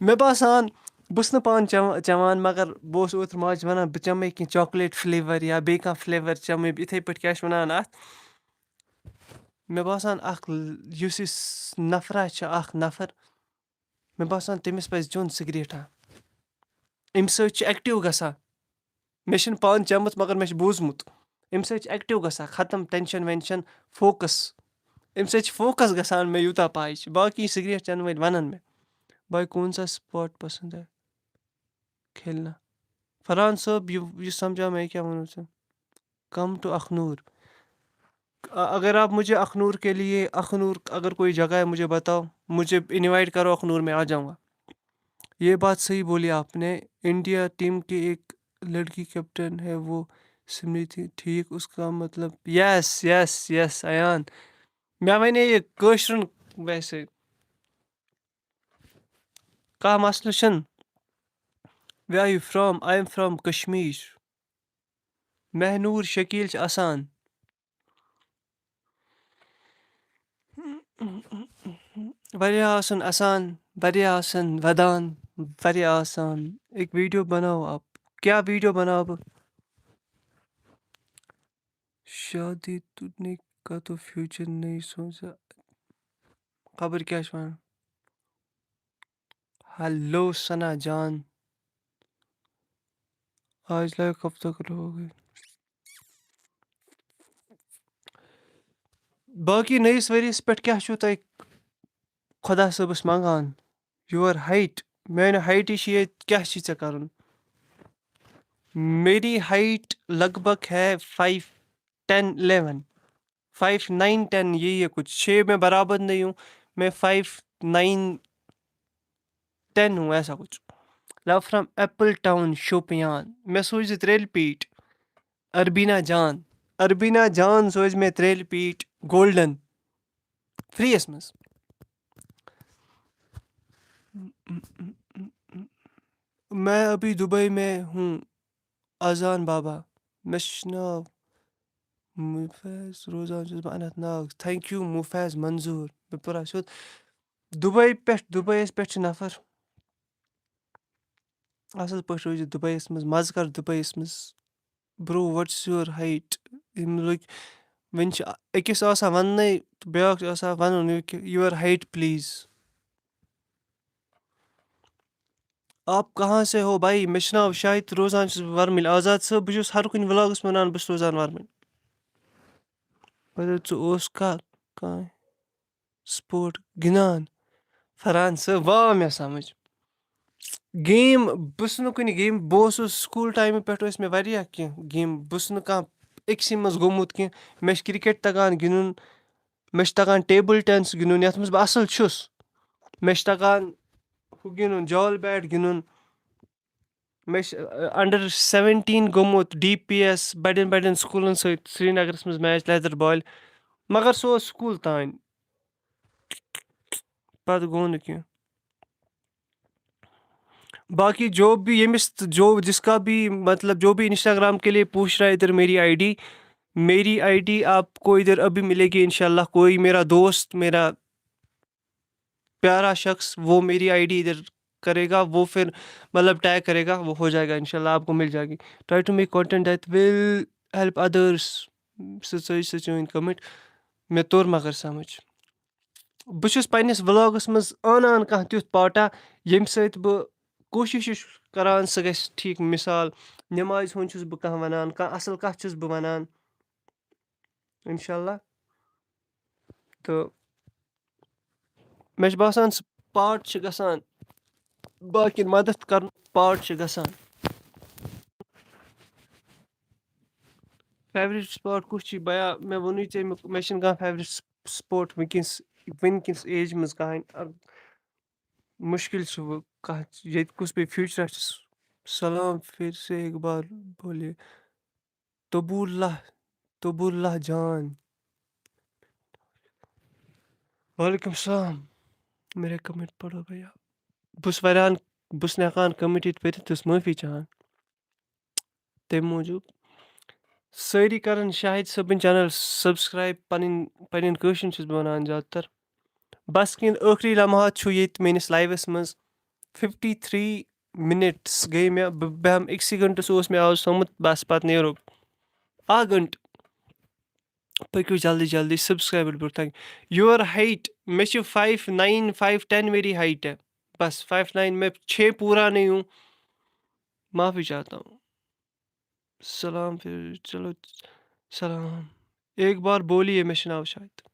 مےٚ باسان، بہٕ چھُس نہٕ پانہٕ چٮ۪وان، چٮ۪وان، مگر بہٕ اوسُس اوترٕ ماجہِ وَنان، بہٕ چٮ۪مہٕ کینٛہہ chocolate flavour یا بیٚیہِ کانٛہہ flavour چٮ۪مہٕ بہٕ، یِتھَے پٲٹھۍ کیٛاہ چھِ وَنان اَتھ؟ مےٚ باسان، اَکھ ل-، یُس یہِ س-، نفرا چھِ، اَکھ نفر، مےٚ باسان، تٔمِس پَزِ چیوٚن سگریٹا۔ اَمہِ سۭتۍ چھُ active گژھان۔ مےٚ چھِنہٕ پانہٕ چٮ۪مٕژ، مگر مےٚ چھُ بوٗزمُت۔ اَمہِ سۭتۍ چھُ active گژھان، ختم tension وینشن، focus۔ اَمہِ سۭتۍ چھُ focus گژھان، مےٚ یوٗتاہ پَے چھِ۔ باقٕے سگریٹ چٮ۪نہٕ وٲلۍ وَنَن مےٚ، بھائی کون سا sport پسند ہے کھیلنا؟ فرحان صٲب، یہِ، یہِ سمجھا میں کیٛاہ وَنو ژےٚ؟ Come to اخنور۔ अ-، अगर आप मुझे अखनूर के लिए, अखनूर अगर कोई जगह है, मुझे बताओ, मुझे invite करो अखनूर, मैं आ जाऊँगा। ये बात सही बोली आपने। इंडिया टीम की एक लड़की कैप्टन है, वो स्मृति, ठीक उसका मतलब, yes, yes, yes, अयान। مےٚ وَنے یہِ کٲشرٮ۪ن ویسے۔ کانٛہہ مسلہٕ چھُنہٕ۔ Where are you from? I am from Kashmir. مہنوٗر شکیٖل چھِ اَسان۔ واریاہ آسَن اَسان، واریاہ آسَن وَدان، واریاہ آسان۔ ایک ویڈیو بناؤ آپ۔ کیٛاہ ویڈیو بناوٕ بہٕ؟ شادی تُلنے کا تو فیوچر نہیں سوچا۔ خبر کیٛاہ چھِ وَنان۔ ہیلو ثنا جان، آج لگا کب تک لوگ؟ باقٕے نٔیِس ؤریَس پٮ۪ٹھ کیٛاہ چھُو تۄہہِ خۄدا صٲبَس منٛگان؟ Your height، میٛانہِ ہایٹہِ چھِ ییٚتہِ، کیٛاہ چھِ ژےٚ کَرُن؟ میری ہائٹ لگ بھگ ہے five ten eleven, five nine ten, یہی ہے کچھ، چھ میں برابر نہیں ہوں، میں فائیو نائن ٹین ہوں، ایسا کچھ۔ Love from Apple Town Shopian. مےٚ سوٗزِ ترٛیٚلہِ پیٖٹۍ اربینا جان، اربینا جان سوٗزِ مےٚ ترٛیٚلہِ پیٖٹۍ گولڈن فری یس منٛز۔ میں ابھی دبئی میں ہوں، اذان بابا۔ مےٚ چھُ ناو مُفیض، روزان چھُس بہٕ اننت ناگ۔ Thank you مُفیض منظور۔ مےٚ پوٚر اَتھ سیوٚد۔ دُبے پٮ۪ٹھ، دُبیَس پٮ۪ٹھ چھِ نفر۔ اَصٕل پٲٹھۍ روٗزِتھ دُبیَس منٛز، مَزٕ کر دُبیَس منٛز۔ Bro, what's your height؟ یِم لُکھ، وۄنۍ چھِ أکِس آسان وَننَے تہٕ بیٛاکھ چھُ آسان وَنُن، یہِ کہِ، your height please۔ آپ کہاں سے ہو بھائی؟ مےٚ چھُ ناو شاہد، روزان چھُس بہٕ ورمٕلۍ۔ آزاد صٲب، بہٕ چھُس ہر کُنہِ vlogس وَنان، بہٕ چھُس روزان ورمٕلۍ۔ مگر ژٕ اوسکھا کانٛہہ sport گِنٛدان؟ فرحان صٲب، آو مےٚ سمجھ۔ Game، بہٕ چھُس نہٕ کُنہِ game، بہٕ اوسُس school timeہٕ پٮ۪ٹھ ٲسۍ مےٚ واریاہ کینٛہہ game، بہٕ چھُس نہٕ کانٛہہ أکسٕے منٛز گوٚمُت کینٛہہ۔ مےٚ چھُ cricket تَگان گِنٛدُن، مےٚ چھُ تَگان table tennis گِنٛدُن، یَتھ منٛز بہٕ اَصٕل چھُس۔ مےٚ چھُ تَگان ہُہ گِنٛدُن، جال بیٹ گِنٛدُن۔ مےٚ چھُ، ٲں، under seventeen گوٚمُت D P S بَڑیٚن بَڑیٚن سکوٗلَن سۭتۍ سرینگرَس منٛز match لیٚدٕر بالہِ، مگر سُہ اوس school تانۍ، پَتہٕ گوٚو نہٕ کینٛہہ۔ باقی جو بھی ییٚمِس تہٕ جو جس کا بھی مطلب جو بھی Instagram کے لیے پوچھ رہا ہے ادھر میری آئی ڈی، میری آئی ڈی آپ کو ادھر ابھی ملے گی انشاءاللہ۔ کوئی میرا دوست، میرا پیارا شخص، وہ میری آئی ڈی ادھر کرے گا، وہ پھر مطلب ٹیگ کرے گا، وہ ہو جائے گا انشاءاللہ، آپ کو مل جائے گی۔ Try to make content that will help others۔ سُہ ژٔج سُہ چٲنۍ comment، مےٚ توٚر مگر سمجھ۔ بہٕ چھُس پننِس vlogس منٛز انان کانٛہہ تیُتھ پارٹا ییٚمہِ سۭتۍ بہٕ کوٗشِش چھُس کران سُہ گژھِ ٹھیٖک۔ مثال، نمازِ ہُنٛد چھُس بہٕ کانٛہہ ونان، کانٛہہ اصل کتھ چھُس بہٕ ونان، انشاءاللہ۔ تہٕ مےٚ چھُ باسان سُہ پارٹ چھُ گژھان، باقین مدد کرُن پارٹ چھُ گژھان۔ Favourite spot کُس چھُے بیا؟ مےٚ ووٚنُے ژےٚ، مےٚ، مےٚ چھُنہٕ کانٛہہ favourite spot وٕنکیٚنس، وٕنکیٚنس ایج منٛز کٕہٕنۍ۔ مُشکِل چھُ وۄنۍ کانٛہہ ییٚتہِ کُس بیٚیہِ future چھُ۔ سلام پھر سے ایک بار بولیے۔ طبول اللہ، طبول اللہ جان۔ وعلیکم السلام۔ میرے comment پڑھو بھیا۔ بہٕ چھُس واریاہَن، بہٕ چھُس نہٕ ہٮ۪کان comment ییٚتہِ پٔرِتھ، بہٕ چھُس معٲفی چاہان۔ تَمہِ موٗجوٗب سٲری کَرَن شاہد صٲبٕنۍ channel subscribe، پَنٕنۍ، پَنٕنٮ۪ن کٲشرٮ۪ن چھُس بہٕ وَنان زیادٕ تَر۔ بَس کِنۍ ٲخری لمحات چھُ ییٚتہِ میٛٲنِس لایفَس منٛز۔ Fifty three minutes گٔے مےٚ، بہٕ بیٚہمہٕ أکسٕے گھنٹَس اوس مےٚ آز تھوٚمُت، بَس پَتہٕ نیرو۔ اَکھ گھنٹہٕ۔ پٔکِو جلدی جلدی، subscribe بہٕ تھاوٕ۔ Your height، مےٚ چھِ five nine، five ten میری height ہے۔ بَس five nine، میں چھ پورا نہیں ہوں۔ معافی چاہتا ہوں۔ سلام پھر، چلو، سلام۔ ایک بار بولیے، مےٚ چھُ ناو شاہد۔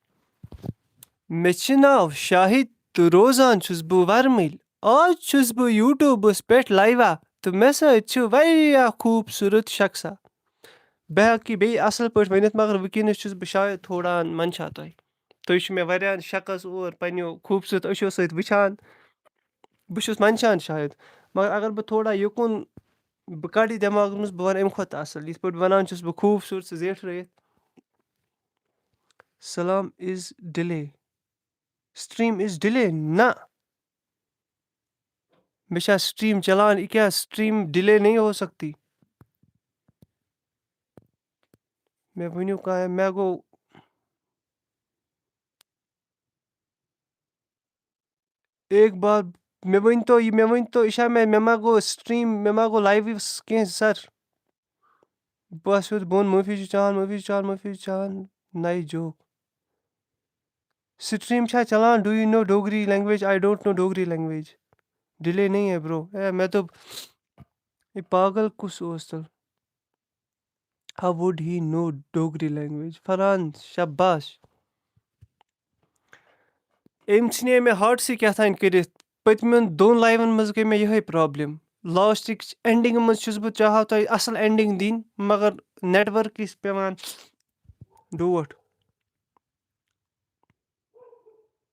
مےٚ چھُ ناو شاہد تہٕ روزان چھُس بہٕ ورمٕلۍ۔ آز چھُس بہٕ YouTubeس پٮ۪ٹھ لایوا تہٕ مےٚ سۭتۍ چھُ واریاہ خوٗبصوٗرت شخصا۔ بہٕ ہٮ۪کہٕ یہِ بیٚیہِ اَصٕل پٲٹھۍ ؤنِتھ، مگر وٕنکیٚنَس چھُس بہٕ شاید تھوڑا منٛدچھان تۄہہِ۔ تُہۍ چھِو مےٚ واریاہَن شخص اور پنٛنیو خوٗبصوٗرت أچھو سۭتۍ وٕچھان۔ بہٕ چھُس منٛدچھان شاید، مگر اگر بہٕ تھوڑا یُکُن بہٕ کَڑٕ یہِ دٮ۪ماغَس منٛز، بہٕ وَنہٕ اَمہِ کھۄتہٕ اَصٕل، یِتھ پٲٹھۍ وَنان چھُس بہٕ خوٗبصوٗرت ژٕ زیٹھرٲیِتھ۔ سلام is delay۔ Stream is delay؟ نہ۔ مےٚ چھا stream چلان؟ یہِ کیٛاہ stream delay نہیں ہو سکتی؟ مےٚ ؤنِو کانٛہہ، مےٚ گوٚو ایک بار، مےٚ ؤنۍ تو یہِ، مےٚ ؤنۍ تو، یہِ چھا مےٚ، مےٚ ما گوٚو stream، مےٚ ما گوٚو liveس کینٛہہ سر؟ بہٕ آسہٕ یوٚت بۄن، معٲفی چھِ چاہان، معٲفی چھِ چاہان، معٲفی چھِ چاہان، نَیہِ joke۔ Stream چھا چلان؟ Do you know Dogri language? I don't know Dogri language. Delay نہیں ہے bro۔ اے، مےٚ دوٚپ، یہِ پاگل کُس اوس تیٚلہِ؟ How would he know Dogri language? Farhan, شاباش۔ أمۍ ژھٕنے مےٚ ہارٹسٕے کیٛاہ تام کٔرِتھ۔ پٔتمٮ۪ن دۄن لایون منٛز گٔے مےٚ یِہوٚے پرٛابلِم۔ لاسٹٕچ اٮ۪نڈِنٛگ منٛز چھُس بہٕ چاہان تۄہہِ اَصٕل اٮ۪نڈِنٛگ دِنۍ، مگر نٮ۪ٹؤرکٕچ پٮ۪وان ڈوٹھ۔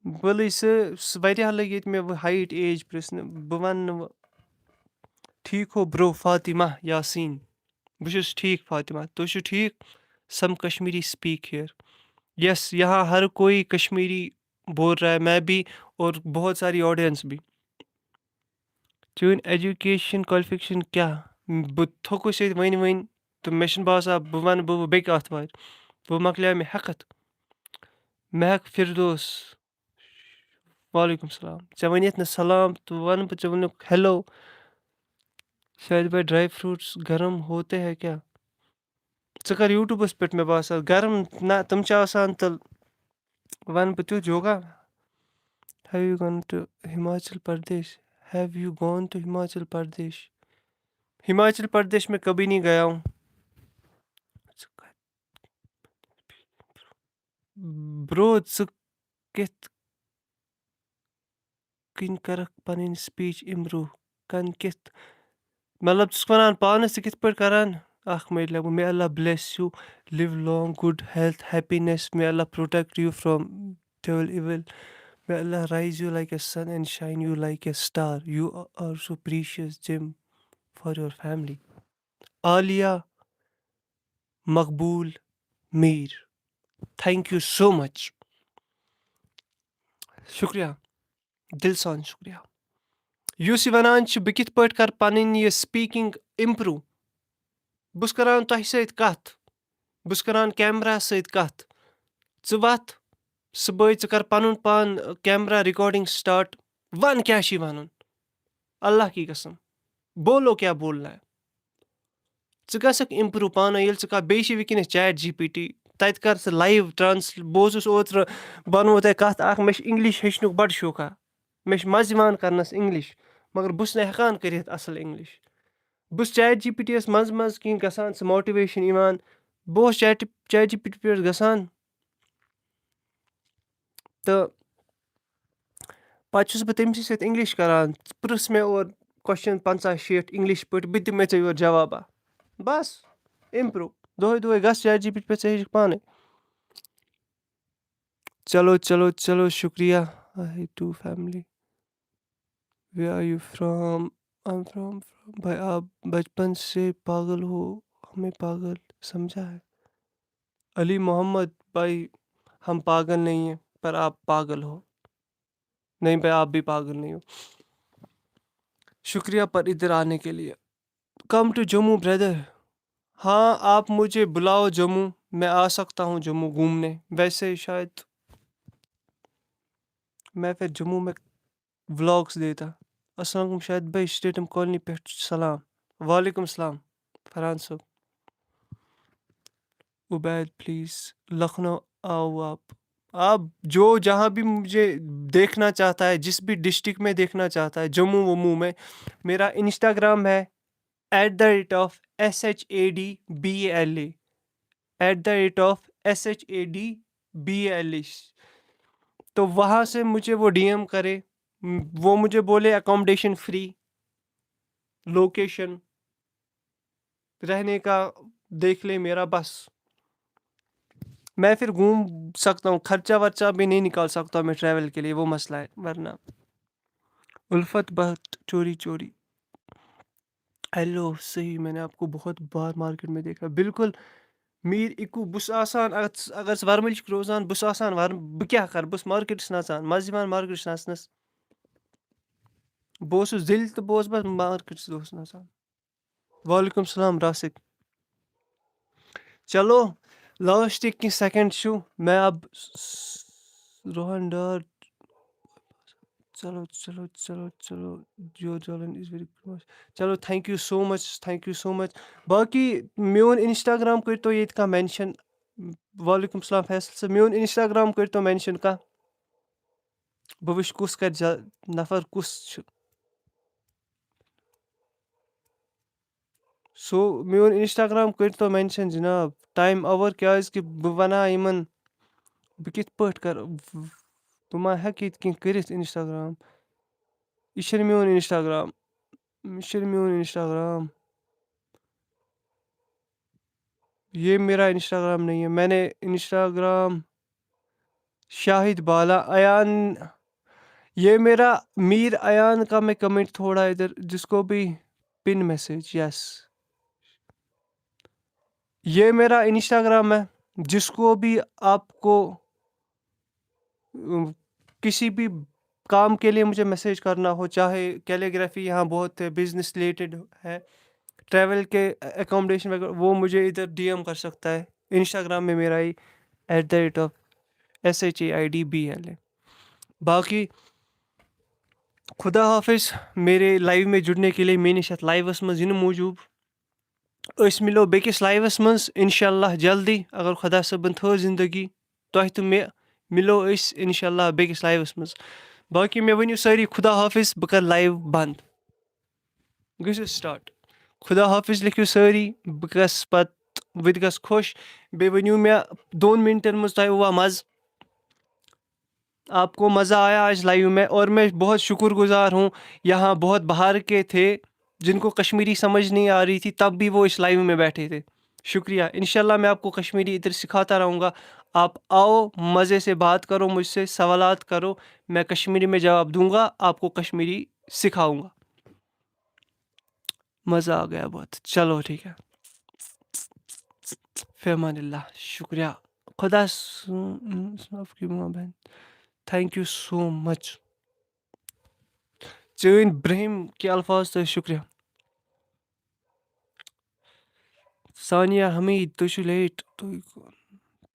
بٔلٕے سُہ، سُہ واریاہ لٔگۍ ییٚتہِ مےٚ وۄنۍ ہایٹ ایج پرٛژھنہٕ۔ بہٕ وَنہٕ نہٕ وۄنۍ۔ ٹھیٖک ہو برو فاطمہ یاسین؟ بہٕ چھُس ٹھیٖک فاطمہ، تُہۍ چھِو ٹھیٖک؟ سم کشمیری speak here. Yes، یہاں ہر کوئی کشمیری بول رہا ہے، میں بھی اور بہت ساری آڈینس بھی۔ چٲنۍ ایجوکیشن کوالیفکیشن کیٛاہ؟ بہٕ تھوٚکُس ییٚتہِ وۄنۍ وۄنۍ، تہٕ مےٚ چھُنہٕ باسان بہٕ وَنہٕ بہٕ بیٚکہِ آتھوارِ۔ وۄنۍ مۄکلیو مےٚ ہٮ۪کتھ۔ مہک فردوس، وعلیکم السلام۔ ژےٚ وَنیتھ نہٕ سلام تہٕ وَنہٕ بہٕ ژےٚ ووٚنُکھ ہیلو۔ شاید بھائی ڈرائی فروٹس گرم ہوتے ہیں کیا؟ ژٕ کر یوٗٹیوٗبَس پٮ۪ٹھ مےٚ باسان گرم، نہ تِم چھِ آسان تہٕ وَنہٕ بہٕ تیُتھ yoga. Have you gone to Himachal Pradesh? Have you gone to Himachal Pradesh? Himachal Pradesh में कभी नहीं गया हूँ। برو، ژٕ کِتھ کٔنۍ کَرَکھ پَنٕنۍ speech improve؟ کَن کِتھ؟ مطلب، ژٕ چھُکھ وَنان پانَس، ژٕ کِتھ پٲٹھۍ کَران؟ اَکھ مِنٹ لَگوٕ۔ May Allah bless you, live long, good health, happiness. May Allah protect you from devil evil. May Allah rise you like a sun and shine you like a star. You are so precious gem for your family. Aliya Maqbool Mir, thank you so much. شُکریہ، دِل سان شُکریہ۔ یُس یہِ وَنان چھُ، بہٕ کِتھ پٲٹھۍ کَرٕ پَنٕنۍ یہِ speaking improve؟ بہٕ چھُس کَران تۄہہِ سۭتۍ کَتھ، بہٕ چھُس کَران کیمراہَس سۭتۍ کَتھ۔ ژٕ وَتھ صُبحٲے، ژٕ کَر پَنُن پان کیمرا recording start، وَن کیٛاہ چھُے وَنُن، اللہ کی قسم، بولو کیا بولنا ہے۔ ژٕ گژھکھ improve پانَے، ییٚلہِ ژٕ کانٛہہ، بیٚیہِ چھِ وٕنکیٚنَس ChatGPT، تَتہِ کَر ژٕ live translate۔ بہٕ اوسُس اوترٕ، بہٕ وَنو تۄہہِ کَتھ اَکھ، مےٚ چھِ English ہیٚچھنُک بَڑٕ شوقہ، مےٚ چھِ مَزٕ یِوان کَرنَس English، مگر بہٕ چھُس نہٕ ہٮ۪کان کٔرِتھ اَصٕل English۔ بہٕ چھُس ChatGPT یَس منٛزٕ منٛزٕ کینٛہہ گژھان، سُہ motivation یِوان، بہٕ اوسُس چیٹ، ChatGPT پٮ۪ٹھ گژھان، تہٕ پَتہٕ چھُس بہٕ تٔمۍ سٕے سۭتۍ English کَران۔ ژٕ پرٛژھ مےٚ اورٕ question پنٛژاہ شیٹھ English پٲٹھۍ، بہٕ دِمہٕ ژےٚ یورٕ جوابا۔ بَس، improve۔ دۄہَے دۄہَے گژھ ChatGPT پٮ۪ٹھ، ژٕ ہیٚچھکھ پانَے۔ چلو، چلو، چلو، شُکریہ۔ I too family. Where are you from? I'm from, from. भाई, आप बचपन से पागल हो, हमें पागल समझा है। अली मोहम्मद, भाई, हम पागल नहीं हैं, पर आप पागल हो। नहीं भाई, आप भी पागल नहीं हो। शुक्रिया पर इधर आने के लिए। Come to Jammu, brother. हाँ, आप मुझे बुलाओ जम्मू, मैं आ सकता हूँ जम्मू घूमने। वैसे शायद मैं फिर जम्मू में vlogs देता। السلام علیکم شاہد بھائی، اسٹیڈیم کالونی پٮ۪ٹھ چھُ سلام۔ وعلیکم السلام فرحان صٲب۔ عبید پلیز، لکھنؤ آؤ آپ۔ آپ جو جہاں بھی مجھے دیکھنا چاہتا ہے، جس بھی ڈسٹرکٹ میں دیکھنا چاہتا ہے، جموں وموں میں، میرا انسٹاگرام ہے at the rate of S H A D B A L A, at the rate of S H A D B A L A. تو وہاں سے مجھے وہ ڈی ایم کرے، وہ مجھے بولے اکوموڈیشن فری، لوکیشن، رہنے کا دیکھ لے میرا، بس۔ میں پھر گھوم سکتا ہوں، خرچہ ورچہ بھی نہیں نکال سکتا ہوں میں ٹریول کے لیے، وہ مسئلہ ہے، ورنہ۔ الفت بٹ چوری چوری۔ ہیلو، صحیح، میں نے آپ کو بہت بار مارکیٹ میں دیکھا۔ بالکل، میٖر اِکوٗ، بہٕ چھُس آسان، اگر ژٕ، اگر ژٕ ورمُلہِ چھُکھ روزان، بہٕ چھُس آسان ور-، بہٕ کیٛاہ کَرٕ؟ بہٕ چھُس مارکیٹَس نَژان، مَزٕ یِوان مارکیٹَس نَژنَس۔ بہٕ اوسُس دِلہِ تہٕ بہٕ اوسُس بَس مارکیٹَس دۄہَس نَژان۔ وعلیکم السلام راسِک۔ چلو، لاسٹ کینٛہہ سیکنڈ چھُ، میں اب روہن ڈار۔ چلو، چلو، چلو، چلو، جو جولن is very close۔ چلو، thank you so much، thank you so much۔ باقی میون انسٹاگرام کٔرۍ تو ییٚتہِ کانٛہہ مینشن۔ وعلیکم السلام فیصل صٲب، میون انسٹاگرام کٔرۍ تو مینشن کانٛہہ۔ بہٕ وٕچھ کُس کَتہِ زیا-، نفر کُس چھُ۔ سو، میون انسٹاگرام کٔرۍ تو مینشن جناب، ٹایم اوور، کیازِ کہِ بہٕ وَنہٕ ہا یِمن، بہٕ کِتھ پٲٹھۍ کَرٕ، بہٕ ما ہٮ۪کہٕ ییٚتہِ کینٛہہ کٔرِتھ؟ Instagram، یہِ چھُنہٕ میون Instagram، یہِ چھُنہٕ میون Instagram۔ یہ میرا Instagram نہیں ہے، میں نے Instagram شاہد بالا ایان، یہ میرا میر ایان کا میں کمنٹ تھوڑا ادھر، جس کو بھی پن میسج، یس، یہ میرا Instagram ہے، جس کو بھی آپ کو کسی بھی کام کے لیے مجھے میسج کرنا ہو، چاہے کیلیگرافی یہاں بہت ہے، بزنس ریلیٹڈ ہے، ٹریول کے اکوموڈیشن وغیرہ، وہ مجھے ادھر ڈی ایم کر سکتا ہے۔ Instagram میں میرا ہی at the rate of S H A I D B L A. باقی خدا حافظ میرے لائیو میں جڑنے کے لیے، میٲنِس یَتھ لایوَس منٛز یِنہٕ موٗجوٗب۔ أسۍ مِلو بیٚکِس لایوَس منٛز اِنشاء اللہ جلدی، اگر خدا صٲبَن تھٲو زِندگی، تۄہہِ تہٕ مےٚ مِلو أسۍ اِنشاء اللہ بیٚکِس لایوَس منٛز۔ باقی مےٚ ؤنِو سٲری خدا حافظ، بہٕ کَرٕ لایِو بنٛد۔ گٔژھِو سٹارٹ۔ خدا حافظ لیکھِو سٲری، بہٕ گژھٕ پَتہٕ، بہٕ تہِ گژھٕ خۄش۔ بیٚیہِ ؤنِو مےٚ دۄن مِنٹَن منٛز تۄہہِ اوٚوا مَزٕ؟ آپ کو مزہ آیا آج لائیو میں؟ اور میں بہت شکر گزار ہوں، یہاں بہت باہر کے تھے جن کو کشمیری سمجھ نہیں آ رہی تھی، تب بھی وہ اس لائیو میں بیٹھے تھے۔ شکریہ۔ انشاءاللہ میں آپ کو کشمیری ادھر سکھاتا رہوں گا۔ آپ آؤ، مزے سے بات کرو مجھ سے، سوالات کرو، میں کشمیری میں جواب دوں گا، آپ کو کشمیری سکھاؤں گا۔ مزہ آ گیا بہت۔ چلو ٹھیک ہے۔ فی امان اللہ۔ شکریہ۔ خدا سُنٛد معاف کی ماں بہن۔ Thank you so much۔ چٲنۍ برٛہِم کہِ الفاظ تہٕ شکریہ۔ ثانیہ حمید، تُہۍ چھِو لیٹ۔ تُہۍ،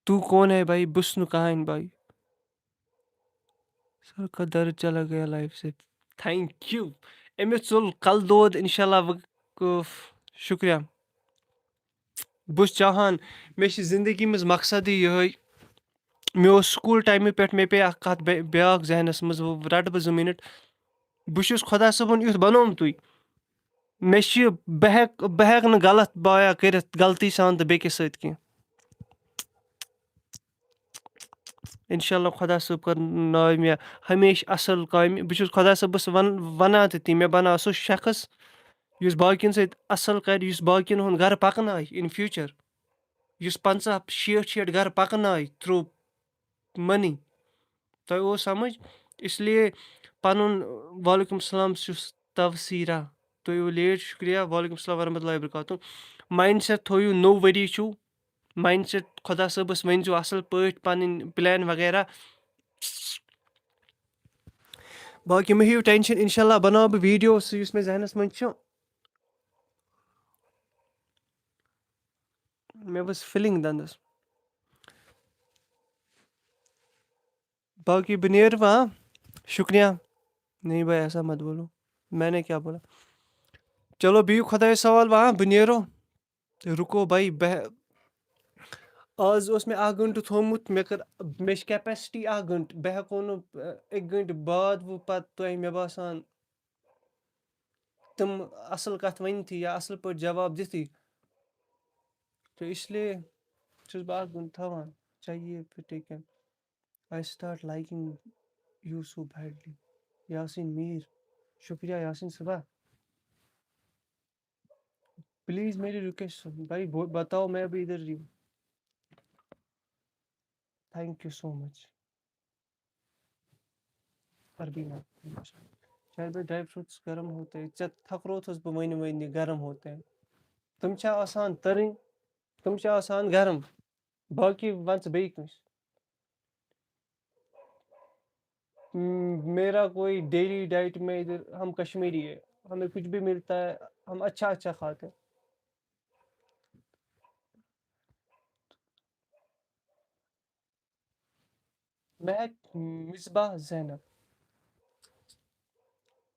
تو کون ہے بھائی؟ بہٕ چھُس نہٕ کٕہٕنۍ بھائی۔ سر کا درد چلا گیا لائف سے۔ Thank U. أمِس ژوٚل کَلہٕ دود، انشاءاللہ وۄنۍ، شُکریہ۔ بہٕ چھُس چاہان، مےٚ چھِ زندگی منٛز مقصدٕے یِہوٚے۔ مےٚ اوس سکوٗل ٹایمہِ پٮ۪ٹھ، مےٚ پیٚیہِ اَکھ کَتھ بے-، بیٛاکھ ذہنَس منٛز، وۄنۍ رَٹہٕ بہٕ زٕ مِنَٹ۔ بہٕ چھُس خۄدا صٲبُن یُتھ بَنومتُے۔ مےٚ چھِ، بہٕ ہٮ۪کہٕ، بہٕ ہٮ۪کہٕ نہٕ غلط بایا کٔرِتھ غلطی سان تہٕ بیٚکِس سۭتۍ کینٛہہ۔ انشاءاللہ خۄدا صٲب کرناوِ مےٚ ہمیشہِ اَصٕل کامہِ۔ بہٕ چھُس خۄدا صٲبَس وَن-، وَنان تہِ تی، مےٚ بَناو سُہ شخص یُس باقیَن سۭتۍ اَصٕل کَرِ، یُس باقیَن ہُنٛد گَرٕ پَکنایہِ in future، یُس پنٛژاہ، شیٹھ، شیٹھ گَرٕ پَکنایہِ through money۔ تۄہہِ اوس سَمٕجھ؟ اس لیے پَنُن، وعلیکُم السلام، چھُس تَوسیٖرا۔ تُہۍ یِیِو لیٹ، شُکریہ۔ وعلیکُم السلام ورحمتہ اللہ وبرکاتہ۔ مایِنٛڈ سٮ۪ٹ تھٲیِو، نوٚو ؤری چھُو، مایِنٛڈ سٮ۪ٹ خۄدا صٲبَس ؤنۍزیو اَصٕل پٲٹھۍ پَنٕنۍ پٕلین وغیرہ۔ باقٕے مہٕ ہیٚیِو ٹٮ۪نشَن، اِنشاء اللہ بَناوٕ بہٕ ویٖڈیو سُہ یُس مےٚ ذہنَس منٛز چھُ۔ مےٚ ؤژھ فِلِنٛگ دَنٛدَس۔ باقٕے بہٕ نیرٕ وۄنۍ، ہاں؟ شُکریہ۔ نہیں بھائی، ایسا مت بولو۔ میں نے کیا بولا؟ چلو، بِہِو خۄدایَس حوال وۄنۍ، ہاں؟ بہٕ نیرو۔ رُکو بھائی، بہٕ، آز اوس مےٚ اَکھ گھنٹہٕ تھوٚومُت، مےٚ کٔر، مےٚ چھِ کیپیسٹی اَکھ گھنٹہٕ، بہٕ ہٮ۪کو نہٕ، اَ، اَکہِ گھنٹہٕ بعد وۄنۍ پَتہٕ تۄہہِ، مےٚ باسان، تِم اَصٕل کَتھ ؤنِتھٕے یا اَصٕل پٲٹھۍ جواب دِتھٕے۔ تو اس لیے چھُس بہٕ اَکھ گھنٹہٕ تھاوان، چاہیے پھر ٹھیک ہے۔ I start liking you so badly۔ Yasin Mir, شُکریہ یاسین صٲبا۔ پلیز میری ریکویسٹ سُن بھائی، بو-، بتاؤ، میں ابھی ادھر ہی ہوں۔ Thank you so much۔ عربی میں۔ شاید بھائی ڈرائی فروٹس گرم ہوتے ہیں۔ ژےٚ تھکروتھس بہٕ وَنہِ وَنہِ گرم ہوتے ہیں۔ تِم چھا آسان تٔرٕنۍ، تِم چھا آسان گرم۔ باقی وَن ژٕ بیٚیہِ کٲنٛسہِ۔ م-، میرا کوئی ڈیلی ڈائٹ میں ادھر ہم کشمیری ہے، ہمیں کچھ بھی ملتا ہے، ہم اچھا اچھا کھاتے ہیں۔ مہک مصباح زینب۔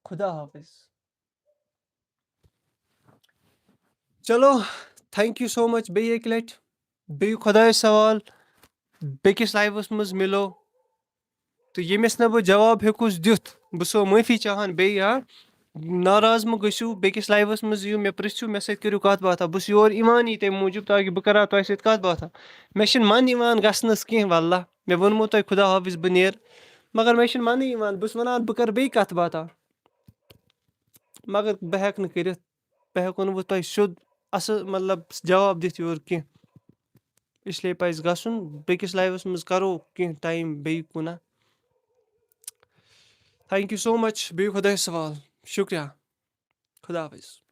خدا حافظ۔ چلو، thank you so much۔ بیٚیہِ اَکہِ لَٹہِ بیٚیہِ خۄدایَس حوال، بیٚکِس لایوَس منٛز مِلو۔ تہٕ ییٚمِس نہٕ بہٕ جواب ہیوٚکُس دِتھ، بہٕ چھُسو معٲفی چاہان بیٚیہِ، ہاں؟ ناراض مہٕ گٔژھِو، بیٚکِس لایوَس منٛز یِیِو، مےٚ پرٛژھِو، مےٚ سۭتۍ کٔرِو کَتھ باتھا۔ بہٕ چھُس یور یِوانٕے تَمہِ موٗجوٗب، تاکہِ بہٕ کَرٕ ہا تۄہہِ سۭتۍ کَتھ باتھا۔ مےٚ چھِنہٕ من یِوان گژھنَس کینٛہہ، واللہ۔ مےٚ ووٚنمو تۄہہِ خدا حافظ، بہٕ نیرٕ۔ مگر مےٚ چھُنہٕ وَنٕے یِوان، بہٕ چھُس وَنان بہٕ کَرٕ بیٚیہِ کَتھ باتھا، مگر بہٕ ہٮ۪کہٕ نہٕ کٔرِتھ، بہٕ ہٮ۪کو نہٕ وۄنۍ تۄہہِ سیوٚد اَصٕل مطلب جواب دِتھ یورٕ کینٛہہ، اس لیے پَزِ گژھُن بیٚکِس لایوَس منٛز، کَرو کینٛہہ ٹایم بیٚیہِ کُنہ۔ Thank you so much، بِہِو خۄدایَس حوال، شُکریہ، خدا حافظ۔